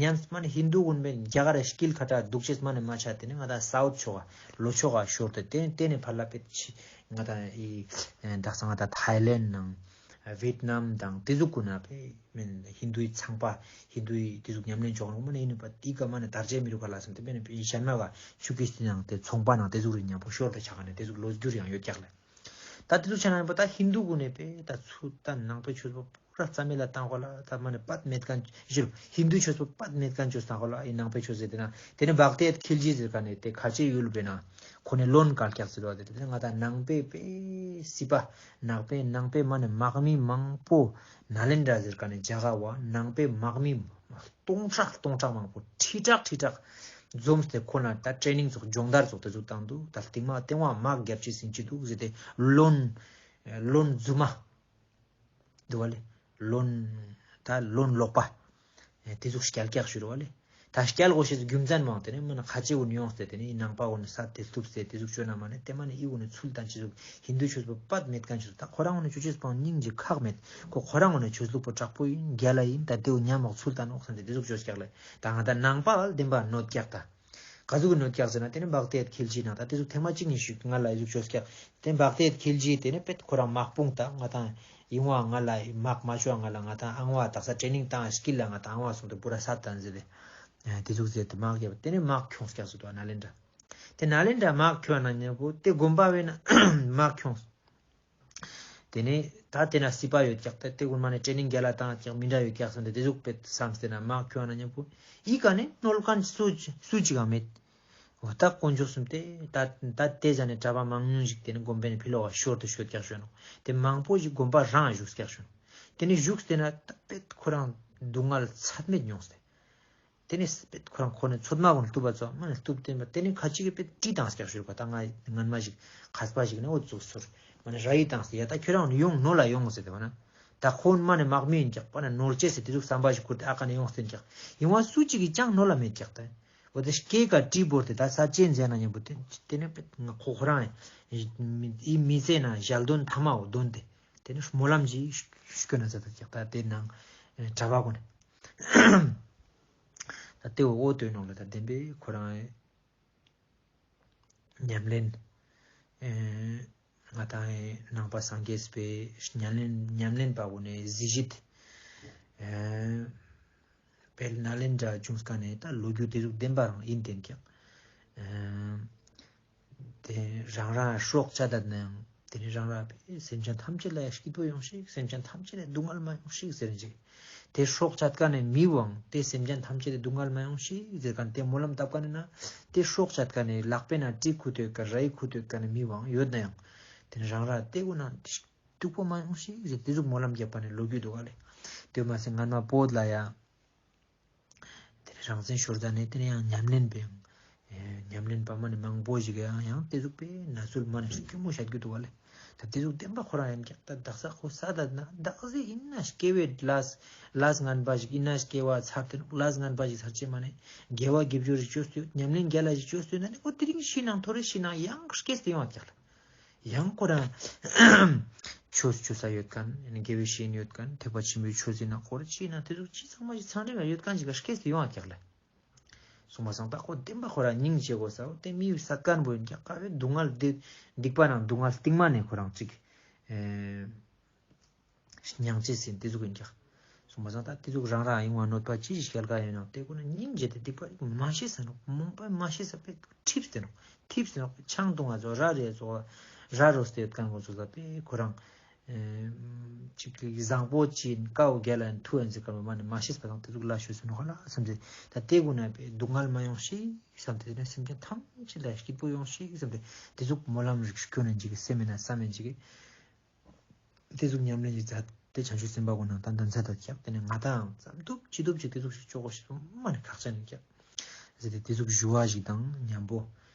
ཉམས་མ་ནེ་ཧིན་དུ་གུན་པའི་རྒྱ་གར་རི་དཀྱིལ་ཁ་ཏ་དུག་ཅེས་མ་ནེ་མ་ཆ་དེ་ནེ་ང་དང་སའུཐ་ཕྱོགས་ལོ་ཕྱོགས་ཤོར་ཏེ་དེ་དེ་ནེ་ཕར་ལ་པེ་ཆི་ང་དང་ཨི་དག་ས་ང་དང་ཐའི་ལེནཌ་ནང་ཝེཊ་ནམ་དང་དེ་ཟུག་གུན་ན་པེ་མན་ཧིན་དུའི་ཚངས་པ་ཧིན་དུའི་དེ་ཟུག་ཉམས་ལེན་ཆོག་ནོག་མ་ནེ་ཡིན་པ་དེ་ཀ་མ་ནེ་དར་ཅེས་མི་རུག་ག་ལ་སམ་དེ་པེ་ནེ་པེ་ཞན་མ་ག་ཆུ་ཀིས་ཏི་ནང་དེ་ཚོང་པ་ནང་དེ་ཟུག་རི་ཉམ་པོ་ཤོར་ཏེ་ཆ་ག་ནེ་དེ་ཟུག་ལོ་རྒྱུས་ཡང་ཡོད་ཀྱག་ལེ། ད་དེ་ཟུག་ཆ་ན་ཡིན་པ་ད་ཧིན་དུ་གུན་ནི་པེ་ད་ཚུལ་ད་ནང་པའི་ཆོས་པོ་པུ་ར་རྩ་མེད་ལ་བཏང་གོ་ལ་ད་མ་ནེ་པད་མེད་ཁན་ཞུ་ཧིན་དུ་ཆོས་པོ་པད་མེད་ཁན་ཆོས་བཏང་གོ་ལ་ཨི་ནང་པའི་ཆོས་ཟེར་དེ་ན་དེ་ནེ་བྷག་ཏི་ཨད་ཁིལ་ཇི་ཟེར་ཁན་ནི་དེ་ཁ་ཆེ་ཡུལ་པེ་ན་ཁོ་ནེ་ལོན་བཀལ་ཀྱག་ཟེར་བ་དེ་དེ་ནེ་ང་དང་ནང་པའི་པེ་སི་པ་ནང་པའི་ནང་པའི་མ་ནེ་དམག་མི་མང་པོ་ནཱ་ལེནྡྲ་ཟེར་ཁན་ནི་རྒྱ་གར་བ་ནང་པའི་དམག་མི་སྟོང་ཕྲག་སྟོང་ཕྲག་མང་པོ་ཁྲི་ཕྲག་ཁྲི་ཕྲག་འཛོམས་ཏེ་ཁོ་ན་ད་ཊྲེ་ནིང་ཙོགས་སྦྱོང་བརྡར་ཙོགས་དེ་ཟུག་བཏང་དུག། ད་སྟིང་མ་སྟེང་བ་དམག་རྒྱབ་ཅེས་ཟིན་ཅི་དུག་ཟེར་ཏེ་ལོན་ལོན་རྫུན་མ་འདུག་པ་ལེ། ལོན་ད་ལོན་ལོག་པ་དེ་ཟུག་སྐྱལ་ཀྱག་ཞུ་རུག་པ་ལེ། ད་སྐྱལ་གོ་ཤེས་རྒྱུ་མཚན་མང་དེ་ནེ་མ་ནེ་ཁ་ཆེ་གུན་ཡོངས་ཏེ་དེ་ནེ་ནང་པ་གུན་ནི་ས་དེ་ཐུབ་སྟེ་དེ་ཟུག་བཅོས་ན་མ་ནེ་དེ་མ་ནེ་ཨི་གུན་ནི་ཚུལ་དང་ཅི་ཟུག་ཧིན་དུ་ཆོས་པོ་པད་མེད་ཁན་ཆོས་ད་ཁོ་རང་གུན་ནི་ཆོས་ཆོས་པོ་སྙིང་རྗེ་ཁག་མེད་ཁོ་ཁོ་རང་གུན་ནི་ཆོས་ལུགས་པོ་དྲག་པོ་ཡིན་རྒྱལ་ལ་ཡིན་ད་དེ་བོ་ཉམ་མོག་ཚུལ་ད་ནོག་སམ་སྟེ་དེ་ཟུག་བཅོས་ཀྱག་ལེ། ད་ང་དང་ནང་པ་བདེན་པ་གནོད་ཀྱག་ད། ག་ཟུག་གི་གནོད་ཀྱག་ཟེར་ན་དེ་ནེ་བྷག་ཏི་ཨད་ཁིལ་ཇི་ནང་ད་དེ་ཟུག་ཐེངས་མ་གཅིག་གཉིས་ཤིག་ང་ལ་ཨི་ཟུག་བཅོས་ཀྱག། དེ་བྷག་ཏི་ཨད་ཁིལ་ཇི་དེ་ནེ་པེ་ཁོ་རང་དམག་དཔུང་ད་ང་དང་ཡིན་བ་ང་ལ་དམག་མ་བཅོ་ང་ལ་ང་དང་ཨང་བ་དག་ས་ཊྲེ་ནིང་བཏང་སྐིལ་ལ་ང་དང་ཨང་བ་སོང་སྟེ་པུ་ར་སད་ཏང་ཟེར་ཏེ་དེ་ཟུག་ཟེར་ཏེ་དམག་རྒྱབ་དེ་ནེ་དམག་ཁྱོངས་ཀྱག་ཟེར་དུག་ནཱ་ལེནྡྲ། དེ་ནཱ་ལེནྡྲ་དམག་ཁྱོང་ན་མཉམ་པོ་དེ་དགོན་པ་བས་ན་དམག་ཁྱོངས། དེ་ནེ་ད་དེ་ན་སི་པ་ཡོད་ཀྱག་ད་དེ་གུན་མ་ནེ་ཊྲེ་ནིང་རྒྱལ་ལ་བཏང་ཀྱག་མི་འདྲ་ཡོད་ཀྱག་སམ་སྟེ་དེ་ཟུག་པེ་སམ་སྟེ་ན་དམག་ཁྱོང་ན་མཉམ་པོ་ཨི་ཀ་ནེ་ནོལ་ཁན་སུ་སུ་ཅིག་ག་མེད། འོ་ད་དཀོན་མཆོག་གསུམ་དེ་ད་ད་དེ་ཟ་ནེ་གྲྭ་པ་མང་ཉུང་ཞིག་དེ་ནེ་དགོན་པའི་ཕི་ལོག་ག་ཤོར་ཏེ་ཤོད་ཀྱག་ཤོད་ནོག། དེ་མང་པོ་ཞིག་དགོན་པ་རང་བཞུགས་ཀྱག་ཤོད་ནོག། དེ་ནེ་བཞུགས་ཏེ་ན་ད་པེ་ཁོ་རང་སྡུག་བསྔལ་ཚད་མེད་མྱོངས་ཏེ། དེ་ནེ་པེ་ཁོ་རང་ཁོ་ནེ་ཚོད་མ་གུན་བཏུབ་པ་ཙོགས་མ་ནེ་བཏུབ་སྟེ་དེ་ནེ་ཁ་ཅིག་གི་པེ་གྲི་བཏང་ཀྱག་ཤོད་པ་ད་ང་སྔན་མ་ཞིག་མཁས་པ་ཞིག་ནེ་འོ་ཙོགས་ཚོར་མ་ནེ་ར་ཡི་བཏང་སྟེ་ཡ་ད་ཁྱོད་རང་ཡོང་ནོལ་ལ་ཡོང་ཟེར་ཏེ་བ་ན་ད་ཁོ་མ་ནེ་དམག་མི་ཡིན་ཀྱག་པ་ན་ནོལ་ཅེས་ཟེར་དེ་ཟུག་བསམ་པ་ཞིག་ཁུར་ཏེ་ཨ་ཀ་ནེ་ཡོངས་ཏེ་ཡིན་ཀྱག། ཡིན་བ་སུ་ཅིག་གི་ཅང་ནོལ་ལ་མེད་ཀྱག་ད། འོ་དེ་སྐེ་ཀ་གྲི་བོར་ཏེ་ད་ས་ཆེན་མཛད་ན་མཉམ་པོ་དེ་དེ་ནེ་པེ་ང་ཁོ་ཁོ་རང་ཨི་མི་ཚེ་ན་ཞལ་འདོན་ཐ་མ་བོ་འདོན་ཏེ་དེ་ནེ་སྨོན་ལམ་ཞིག་སྐྱོན་ན་མཛད་ད་ཀྱག་ད་དེ་ནང་གྲྭ་པ་གུན་ནེ་ད་དེ་འོ་འོ་དོན་ནོག་ལ་ད་བདེན་པའི་ཁོ་རང་ཨི་ཉམས་ལེན་ཨེ་ང་དང་ཨེ་ནང་པ་སངས་རྒྱས་པའི་ཉམས་ལེན་ཉམས་ལེན་པ་བོ་ནེ་གཟི་བརྗིད་ཨེ་དཔལ་ནཱ་ལེནྡྲ་བྱུང་ཀ་ནེ་ད་ལོ་རྒྱུས་དེ་ཟུག་བདེན་པ་རང་ཡིན་ཏེ་ཀྱག། ཨེ་དེ་རང་རང་སྲོག་བཅད་ད་ནའང་དེ་ནེ་རང་རང་སེམས་ཅན་ཐམས་ཅད་ལ་ཡ་སྐྱིད་པོ་ཡོང་ཤིག། སེམས་ཅན་ཐམས་ཅད་ལ་སྡུག་བསྔལ་མ་ཡོང་ཤིག་ཟེར་ཅིག། དེ་སྲོག་བཅད་ཀ་ནེ་མི་བོའང་དེ་སེམས་ཅན་ཐམས་ཅད་ལ་སྡུག་བསྔལ་མ་ཡོང་ཤིག་ཟེར་ཀ་ནེ་དེ་སྨོན་ལམ་བཏབ་ཀ་ནེ་ན་དེ་སྲོག་བཅད་ཀ་ནེ་ལག་པའི་ནང་གྲི་ཁུར་ཏེ་ཡོད་ཀ་ར་ཡི་ཁུར་ཏེ་ཡོད་ཀ་ནེ་མི་བོའང་ཡོད་ནའང་དེ་ནེ་རང་རང་དེ་གུན་ན་སྡུག་པོ་མ་ཡོང་ཤིག་ཟེར་དེ་ཟུག་སྨོན་ལམ་རྒྱབ་པ་ནེ་ལོ་རྒྱུས་འདུག་ག་ལེ། དེ་མ་ཟད་སྔན་མ་བོད་ལ་ཡ་དེ་ རང་བཙན་ཤོར་ཙ་ནེ་ཏེ་ནེ་ཡང་ཉམས་ལེན་པའང་ཨེ་ཉམས་ལེན་པ་མ་ནེ་མང་པོ་ཞིག་ཡང་ཡང་ཏེ་ཟུག་པའི་ནས་ཚུལ་མ་ནེ་སྐྱོ་མོ་ཤད་གི་འདུག་པ་ལེ། ད་ཏེ་ཟུག་བདེན་པ་ཁོ་རང་ཡིན་ཀྱག། ད་དག་ས་ཁོ་ས་ད་ན་དག་ས་ཡིན་ན་སྐྱེ་བའི་ལས་ལས་ངན་པ་ཞིག་ཡིན་ན་སྐྱེ་བ་ཚར་ཏེ་ནོག། ལས་ངན་པ་ཞིག་ཚར་ཅེས་མ་ནེ་དགེ་བ་དགེ་སྦྱོར་ཞིག་བཅོས་ཏེ་ཡོད། ཉམས་ལེན་རྒྱལ་ལ་ཞིག་བཅོས་ཏེ་ཡོད་ན་ནི་ཁོ་དེ་རིང་ཤི་ནང་ཐོ་རེ་ཤི་ནང་ཡང་སྐྱེས་ཏེ་ཡོང་ཀྱག་ལེ། ཡང་ཁོ་རང་ཆོས་ཆོས་ས་ཡོད་མཁན་དགེ་བའི་བཤེས་གཉེན་ཡོད་མཁན་ཐེག་པ་ཆེན་པོའི་ཆོས་ཟེར་ན་ཁོ་རང་ཅི་ཡིན་ན་ཏེ་ཟུག་ཅི་ཚང་མ་ཞིག་ཚང་རིང་ཡོད་མཁན་ཞིག་ག་སྐྱེས་ཏེ་ཡོང་ཀྱག་ལེ། སོང་པ་སང་ད་ཁོ་བདེན་པ་ཁོ་རང་སྙིང་རྗེ་དགོས་ས་འོ་ཏེ་མི་ཡི་སད་མཁན་པོ་ཡིན་ཀྱག། ག་བའི་སྡུག་བསྔལ་འདི་སྡིག་པ་ནང་སྡུག་བསྔལ་སྟིང་མ་ནེ་ཁོ་རང་ཅིག་ཨེ་མྱང་ཅེས་ཟིན་ཏེ་ཟུག་ཡིན་ཀྱག། སོང་པ་སང་ད་ཏེ་ཟུག་རང་རང་ཡིན་བ་གནོད་པ་ཅི་ཞིག་སྐྱལ་ག་ཡིན་ནོག། ཏེ་ཀུན་ནི་སྙིང་རྗེ་ཏེ་སྡིག་པ་མ་ཤེས་ས་ནོག། རྨོངས་པ་མ་ཤེས་ས་པའི་ཁྲིབས་ཏེ་ནོག། ཁྲིབས་ཏེ་ནོག། ཆང་བཏུང་བ་ཚོ་ར་རེ་ཚོ་ར་རོས་ཏེ་ཡོད་མཁན་ཚོ་ལ་པའི་ཁོ་རང་ཨེ་ཅིག་གི་བཟང་པོ་ཅིག་ཀའོ་རྒྱལ་ལ་ཡིན་ཐུ་ཡིན་ཟེར་མཁན་པོ་མ་ནེ་མ་ཤེས་པ་དང་ཏེ་ཟུག་ལ་ཤོད་ཟེར་ནོག་ལ་བསམ་སྟེ། ད་ཏེ་ཀུན་ནི་པའི་སྡུག་བསྔལ་མ་ཡོང་ཤིག་བསམ་སྟེ་ཏེ་ནེ་སེམས་ཅན་ཐམས་ཅད་ལ་སྐྱིད་པོ་ཡོང་ཤིག་བསམ་སྟེ་ཏེ་ཟུག་སྨོན་ལམ་རིགས་སྐྱོན་ནེ་ཅིག་གི་སེམས་མེད་ན་བསམ་མེད་ཅིག་གི་ཏེ་ཟུག་ཉམས་ལེན་ཞིག་མཛད་དེ་བྱང་ཆུབ་སེམས་དཔའ་ཀུན་ནང་ད་མཛད་ད་ཀྱག། ཏེ་ནེ་ང་དང་ཙམ་ཐུབ་ཅི་ཐུབ་ཅིག་ཏེ་ཟུག་ཞིག་ཅོ་གོ་ཤེས་མ་ནེ་ཁག་ཅན་ཡིན་ཀྱག། ཟེར་ཏེ་ཏེ་ཟུག་ཞུ་བ་ཞིག་དང་མཉམ་པོ་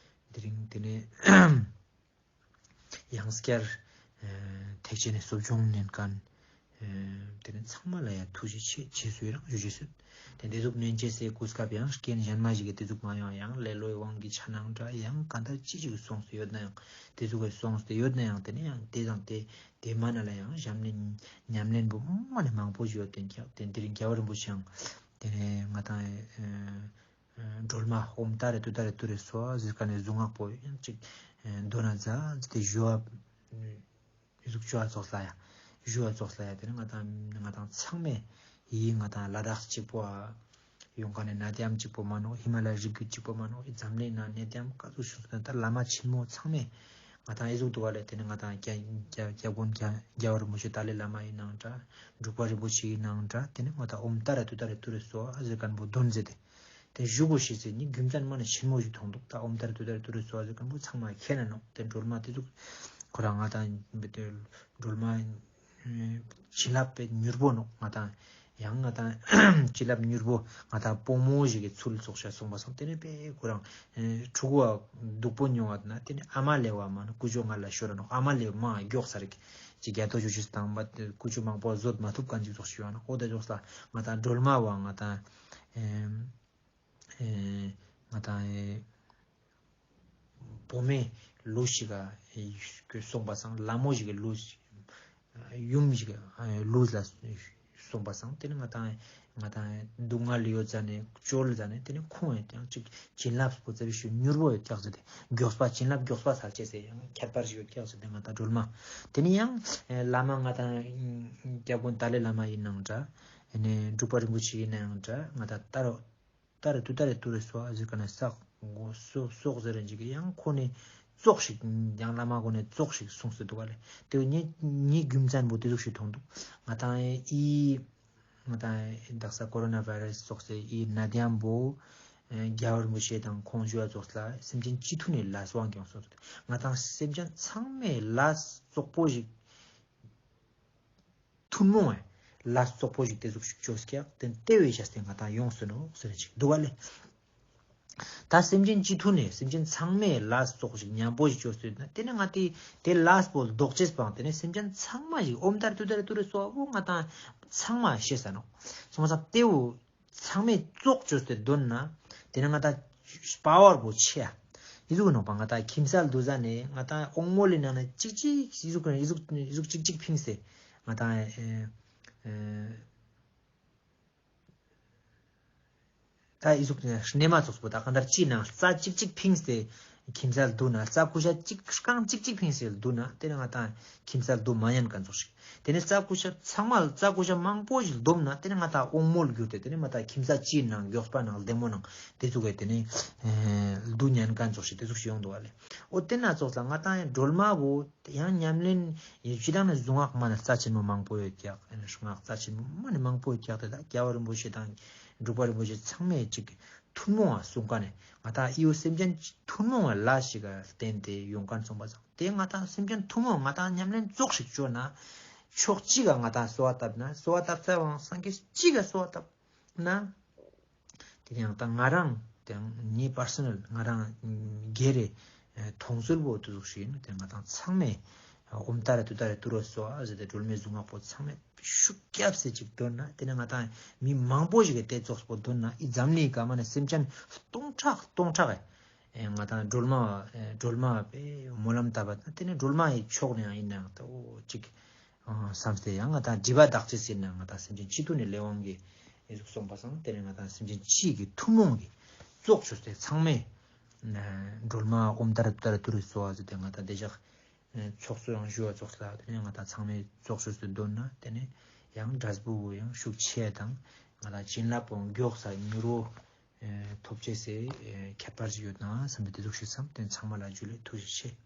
དེ་རིང་ཏེ་ནེ་ཡང་སྐྱར་ཨེ་ཐེག་ཆེན་ནི་གསོ་སྦྱོང་ནན་མཁན་ཨེ་ཏེ་ནེ་ཚང་མ་ལ་ཡང་ཐུགས་རྗེ་ཆེ་ཆེ་སུ་ཡི་རང་ཞུ་ཅེས་སུ། ཏེ་ཏེ་ཟུག་ནན་ཅེས་སི་གོ་སྐབས་ཡང་རྐྱེན་གཞན་མ་ཞིག་གི་ཏེ་ཟུག་མ་ཡོང་ཡང་ལེ་ལོའི་དབང་གིས་ཆ་ནང་འདྲ་ཡང་ག་འདྲ་ཅི་ཞིག་སོང་སྟེ་ཡོད་ན་ཡང་ཏེ་ཟུག་གི་སོང་སྟེ་ཡོད་ན་ཡང་ཏེ་ནེ་ཡང་ཏེ་དང་ཏེ་ཏེ་མ་ན་ལ་ཡང་ཞབས་ནེ་ཉམས་ལེན་པོ་མ་ནེ་མང་པོ་ཞིག་ཡོད་དེ་ཀྱག། ཏེ་དེ་རིང་རྒྱལ་བ་རིན་པོ་ཆེ་ཡང་ཏེ་ནེ་ང་དང་ཨེ་སྒྲོལ་མ་ཨོཾ་ཏཱ་རེ་ཏུཏྟཱ་རེ་ཏུ་རེ་སྭཱ་ཧཱ་ཟེར་མཁན་ནི་གཟུངས་སྔགས་པོ་ཡང་ཅིག་ཨེ་མདོ་ན་མཛད་དེ་ཞུ་བ་ཨེ་ཟུག་ཅོ་བ་ཙོགས་ལ་ཡ་ཞུ་བ་ཙོགས་ལ་ཡ་ཏེ་ནེ་ང་དང་ང་དང་ཚང་མས་ཡི་ང་དང་ལ་དྭགས་གཅིག་པོ་ཡོང་མཁན་ནི་ནད་ཡམས་གཅིག་པོ་མ་ནོག། ཧི་མ་ལ་ཡའི་རི་རྒྱུད་གཅིག་པོ་མ་ནོག། འཛམ་གླིང་ནང་ནད་ཡམས་ག་ཟུག་བྱུང་སོང་ད་བླ་མ་ཆེན་མོ་ཚང་མས་ང་དང་ཨེ་ཟུག་འདུག་པ་ལེ། ཏེ་ནེ་ང་དང་རྒྱ་རྒྱ་རྒྱ་དགོན་རྒྱ་རྒྱལ་བ་རིན་པོ་ཆེ་ཏཱ་ལའི་བླ་མ་ཡིན་ནང་འདྲ། འབྲུག་པ་རིན་པོ་ཆེ་ཡིན་ནང་འདྲ། ཏེ་ནེ་ང་དང་ཨོཾ་ཏཱ་རེ་ཏུཏྟཱ་རེ་ཏུ་རེ་སྭཱ་ཧཱ་ཟེར་མཁན་པོ་འདོན་མཛད་དེ། ཏེ་ཞུ་གོ་ཤེས་ཟེར་ནི་རྒྱུ་མཚན་མ་ནེ་ཆེན་མོ་ཞིག་མཐོང་འདུག། ད་ཨོཾ་ཏཱ་རེ་ཏུཏྟཱ་རེ་ཏུ་རེ་སྭཱ་ཧཱ་ཟེར་མཁན་པོ་ཚང་མ་མཁྱེན་ན་ནོག། ཏེ་སྒྲོལ་མ་ཏེ་ཟུག་ཁོ་རང་ང་དང་སྒྲོལ་མ་བྱིན་རླབས་པའི་མྱུར་པོ་ནོག། ང་དང་ཡང་ང་དང་བྱིན་རླབས་མྱུར་པོ་ང་དང་བུ་མོ་ཞིག་གི་ཚུལ་ཙོགས་ཤིག་སོང་པ་སང་ཏེ་ནེ་པའི་ཁོ་རང་ཕྲུ་གུ་བ་སྡུག་པོ་མྱོང་བ་ན་ཏེ་ནེ་ཨ་མ་ལེ་བ་མ་ནེ་ཀུ་ཅོ་ང་ལ་ཤོར་ར་ནོག། ཨ་མ་ལེ་མ་མགྱོགས་ས་རིག་ཅིག་རྒྱ་ཏོ་ཞུ་ཅེས་དང་མ་ཀུ་ཅོ་མང་པོ་བཟོད་མ་ཐུབ་མཁན་ཅིག་ཙོགས་ཤིག་ཡོང་ན་ཨོ་ཏེ་ཙོགས་ལ་ང་དང་སྒྲོལ་མ་བ་ང་དང་ཨེ་ཨེ་ང་དང་ཨེ་བུ་མོའི་ལུས་ཤིག་ག་སོང་པ་སང་ལ་མོ་ཞིག་གི་ལུས་ཡུམ་ཞིག་གི་ལུས་ལ་སོང་པ་སང་ཏེ་ནེ་ང་དང་ང་དང་སྡུག་བསྔལ་ཡོད་ཙ་ནེ་ཅོལ་ཙ་ནེ་ཏེ་ནེ་ཁོང་ཡང་ཅིག་བྱིན་རླབས་པོ་ཙ་པིག་ཞིག་མྱུར་པོ་ཡོད་ཀྱག་ཟེར་ཏེ་མགྱོགས་པ་བྱིན་རླབས་མགྱོགས་པ་སལ་ཅེས་ཟེར་ཡང་ཁྱད་པར་ཞིག་ཡོད་ཀྱག་ཟེར་ཏེ་ང་དང་སྒྲོལ་མ་ཏེ་ནེ་ཡང་བླ་མ་ང་དང་རྒྱལ་དགོན་ཏཱ་ལའི་བླ་མ་ཡིན་ནང་འདྲ། ཨེ་ནེ་འབྲུག་པ་རིན་པོ་ཆེ་ཡིན་ནའང་འདྲ་ང་དང་ཏཱ་རེ་ཏུཏྟཱ་རེ་ཏུ་རེ་སྭཱ་ཧཱ་ཟེར་མཁན་ནི་སག་སོགས་ཟེར་རེ་ཅིག་ཡང་ཁོ་ནི་ཙོགས་ཤིག་ཡང་བླ་མ་ཁོ་ནི་ཙོགས་ཤིག་གསུངས་སེ་འདུག་པ་ལེ། ཏེ་ནེ་ནི་རྒྱུ་མཚན་པོ་ཏེ་ཟུག་ཞིག་མཐོང་འདུག། ང་དང་ཨི་ང་དང་དག་ས་ཀོ་རོ་ན་བྷའི་རས་ཙོགས་སེ་ཨི་ནད་ཡམས་པོ་རྒྱལ་བ་རིན་པོ་ཆེ་དང་ཁོང་ཞུ་བ་ཙོགས་ལ་སེམས་ཅན་ཅི་ཐུན་ནེ་ལས་དབང་གིས་སོང་སོང་། ང་དང་སེམས་ཅན་ཚང་མས་ལས་ཙོགས་པོ་ཞིག་ཐུན་མོང་བའི་ལས་ཙོགས་པོ་ཞིག་ཏེ་ཟུག་ཞིག་ཅོས་ཀྱག། ཏེ་ཏེ་བས་བྱས་ཏེ་ང་དང་ཡོང་སེ་ནོག་ཟེར་ཅིག་འདུག་པ་ལེ། ད་སེམས་ཅན་ཅི་ཐུན་ནེ་སེམས་ཅན་ཚང་མས་ལས་ཙོགས་ཤིག་ཉམ་པོ་ཞིག་ཅོས་ཏེ་ཡོད་ན་ཏེ་ནེ་ང་ཏི་ཏེ་ལས་པོ་ལྡོག་ཅེས་པའང་ཏེ་ནེ་སེམས་ཅན་ཚང་མ་ཞིག་ཨོཾ་ཏཱ་རེ་ཏུཏྟཱ་རེ་ཏུ་རེ་སྭཱ་ཧཱ་བོ་ང་དང་ཚང་མ་ཤེས་ས་ནོག། སོང་ཙང་ཏེ་བོ་ཚང་མས་ཙོགས་ཅོས་ཏེ་འདོན་ན་ཏེ་ནེ་ང་དང་པ་ཝར་བོ་ཆེ་ཡ། ཨི་ཟུག་ནོག་པ་ང་དང་ཁྱིམ་ས་ལ་དུག་ཟ་ནེ་ང་དང་དབང་མོ་ལི་ནང་ནེ་ཅིག་ཅིག་ཨི་ཟུག་ཨི་ཟུག་ཨི་ཟུག་ཅིག་ཅིག་ཕིངས་ཏེ་ང་དང་ཨེ་ཨེ་ད་ཨི་ཟུག་སྣེ་མ་ཙོགས་པོ་ད་གང་ལྟར་ཅི་ནང་རྩྭ་ཅིག་ཅིག་ཕིངས་ཏེ་ཁྱིམ་ས་ལ་དུག་ན་རྩྭ་ཀུ་ཤ་ཅིག་རྐང་ཅིག་ཅིག་ཕིངས་ཏེ་དུག་ན་ཏེ་ནེ་ང་དང་ཁྱིམ་ས་ལ་དུག་མ་ཉན་མཁན་ཙོགས་ཤིག། ཏེ་ནེ་རྩྭ་ཀུ་ཤ་ཚང་མ་རྩྭ་ཀུ་ཤ་མང་པོ་ཞིག་བསྡོམས་ན་ཏེ་ནེ་ང་དང་དབང་མོ་ལ་གྱུར་ཏེ་ཏེ་ནེ་ང་དང་ཁྱིམ་ས་ཅིའི་ནང་མགྱོགས་པ་ནང་ལྡེ་མོ་ནང་ཏེ་ཟུག་གི་ཏེ་ནེ་ཨེ་དུག་ཉན་མཁན་ཙོགས་ཤིག་ཏེ་ཟུག་ཤིག་ཡོང་དུག་པ་ལེ། འོ་ཏེ་ན་ཙོགས་ལ་ང་དང་ཡང་སྒྲོལ་མ་བོ་ཡང་ཉམས་ལེན་ཡོད་ཅི་དང་ནི་གཟུངས་སྔགས་མ་ནེ་རྩ་ཆེན་མོ་མང་པོ་ཡོད་ཀྱག། ཨེ་ནེ་སྔགས་རྩ་ཆེན་མོ་མ་ནེ་མང་པོ་ཡོད་ཀྱག། ཏེ་ད་རྒྱལ་བ་རིན་པོ་ཆེ་དང་འབྲུག་པ་རིན་པོ་ཆེ་ཚང་མས་ཅིག་ཐུན་མོང་བ་གསུང་མཁན་ནི་ང་དང་ཨི་བོ་སེམས་ཅན་ཐུན་མོང་བ་ལས་ཤིག་ག་བརྟེན་ཏེ་ཡོང་མཁན་སོང་པ་སང་ཏེ་ང་དང་སེམས་ཅན་ཐུན་མོང་ང་དང་ཉམས་ལེན་ཙོགས་ཤིག་ཅོ་ན་ཕྱོགས་གཅིག་ག་ང་དང་གསོལ་བ་བཏབ་ན་གསོལ་བ་བཏབ་ཚར་བའང་སངས་རྒྱས་གཅིག་ག་གསོལ་བ་བཏབ་ན། དེ་ཡང་ད་ང་རང་དེ་ངའི་པར་སོ་ནལ་ང་རང་སྒེར་རེ་མཐོང་ཚུལ་པོ་དེ་ཟུག་ཞིག་ཡིན་ནོག་དེ་ང་ཏང་ཚང་མས་ཨོཾ་ཏཱ་རེ་ཏུཏྟཱ་རེ་ཏུ་རེ་སྭཱ་ཧཱ་ཟེར་ཏེ་སྒྲོལ་མའི་གཟུངས་སྔགས་པོ་ཚང་མས་ཤུགས་རྒྱབ་སེ་ཅིག་འདོན་ན། དེ་ནས་ང་ཏང་མི་མང་པོ་ཞིག་གི་དེ་ཙོགས་པོ་འདོན་ན་འི་འཛམ་གླིང་ག་མ་ནས་སེམས་ཅན་སྟོང་ཕྲག་སྟོང་ཕྲག་གི་ཨེ་ང་ཏང་སྒྲོལ་མ་ཨེ་སྒྲོལ་མ་པའི་སྨོན་ལམ་བཏབ་པ་དང་དེ་ནས་སྒྲོལ་མ་ཡི་ཕྱོགས་ནས་ཡང་ཡིན་ནའང་ད་འོ་ཅིག་ཨ་བསམས་ཏེ་ཡང་ང་ཏང་སྒྲིབ་པ་དག་ཅེས་ཡིན་ན་ང་ཏང་སེམས་ཅན་སྤྱི་མཐུན་ནི་ལས་དབང་གི་ཨེ་ཟུག་སོང་པ་སང་དེ་ནས་ང་ཏང་སེམས་ཅན་སྤྱི་གི་ཐུན་མོང་གི་ཙོགས་ཅོས་ཏེ་ཚང་མས་ཨ་སྒྲོལ་མ་ཨོཾ་ཏཱ་རེ་ཏུཏྟཱ་རེ་ཏུ་རེ་སྭཱ་ཧཱ་ཟེར་ཏེ་ང་ཏང་དེ་ཞག་ཨ་ཚོགས་གཙོ་ཡང་ཞུ་བ་ཙོགས་ལ་དེ་ནས་ང་ཏང་ཚང་མས་ཙོགས་ཅོས་ཏེ་འདོན་ན་དེ་ནས་ཡང་འབྲས་བུ་ཡང་ཤུགས་ཆེ་དང་ང་ཏང་བྱིན་རླབས་པོ་མགྱོགས་ས་མྱུར་བོ་ཨ་ཐོབ་ཅེས་སི་ཨ་ཁྱད་པར་ཞིག་ཡོད་ན་བསམ་པའི་དེ་ཟུག་ཞིག་བསམ། དེ་ཚང་མ་ལ་ཇུ་ལེ། ཐུགས་རྗེ་ཆེ།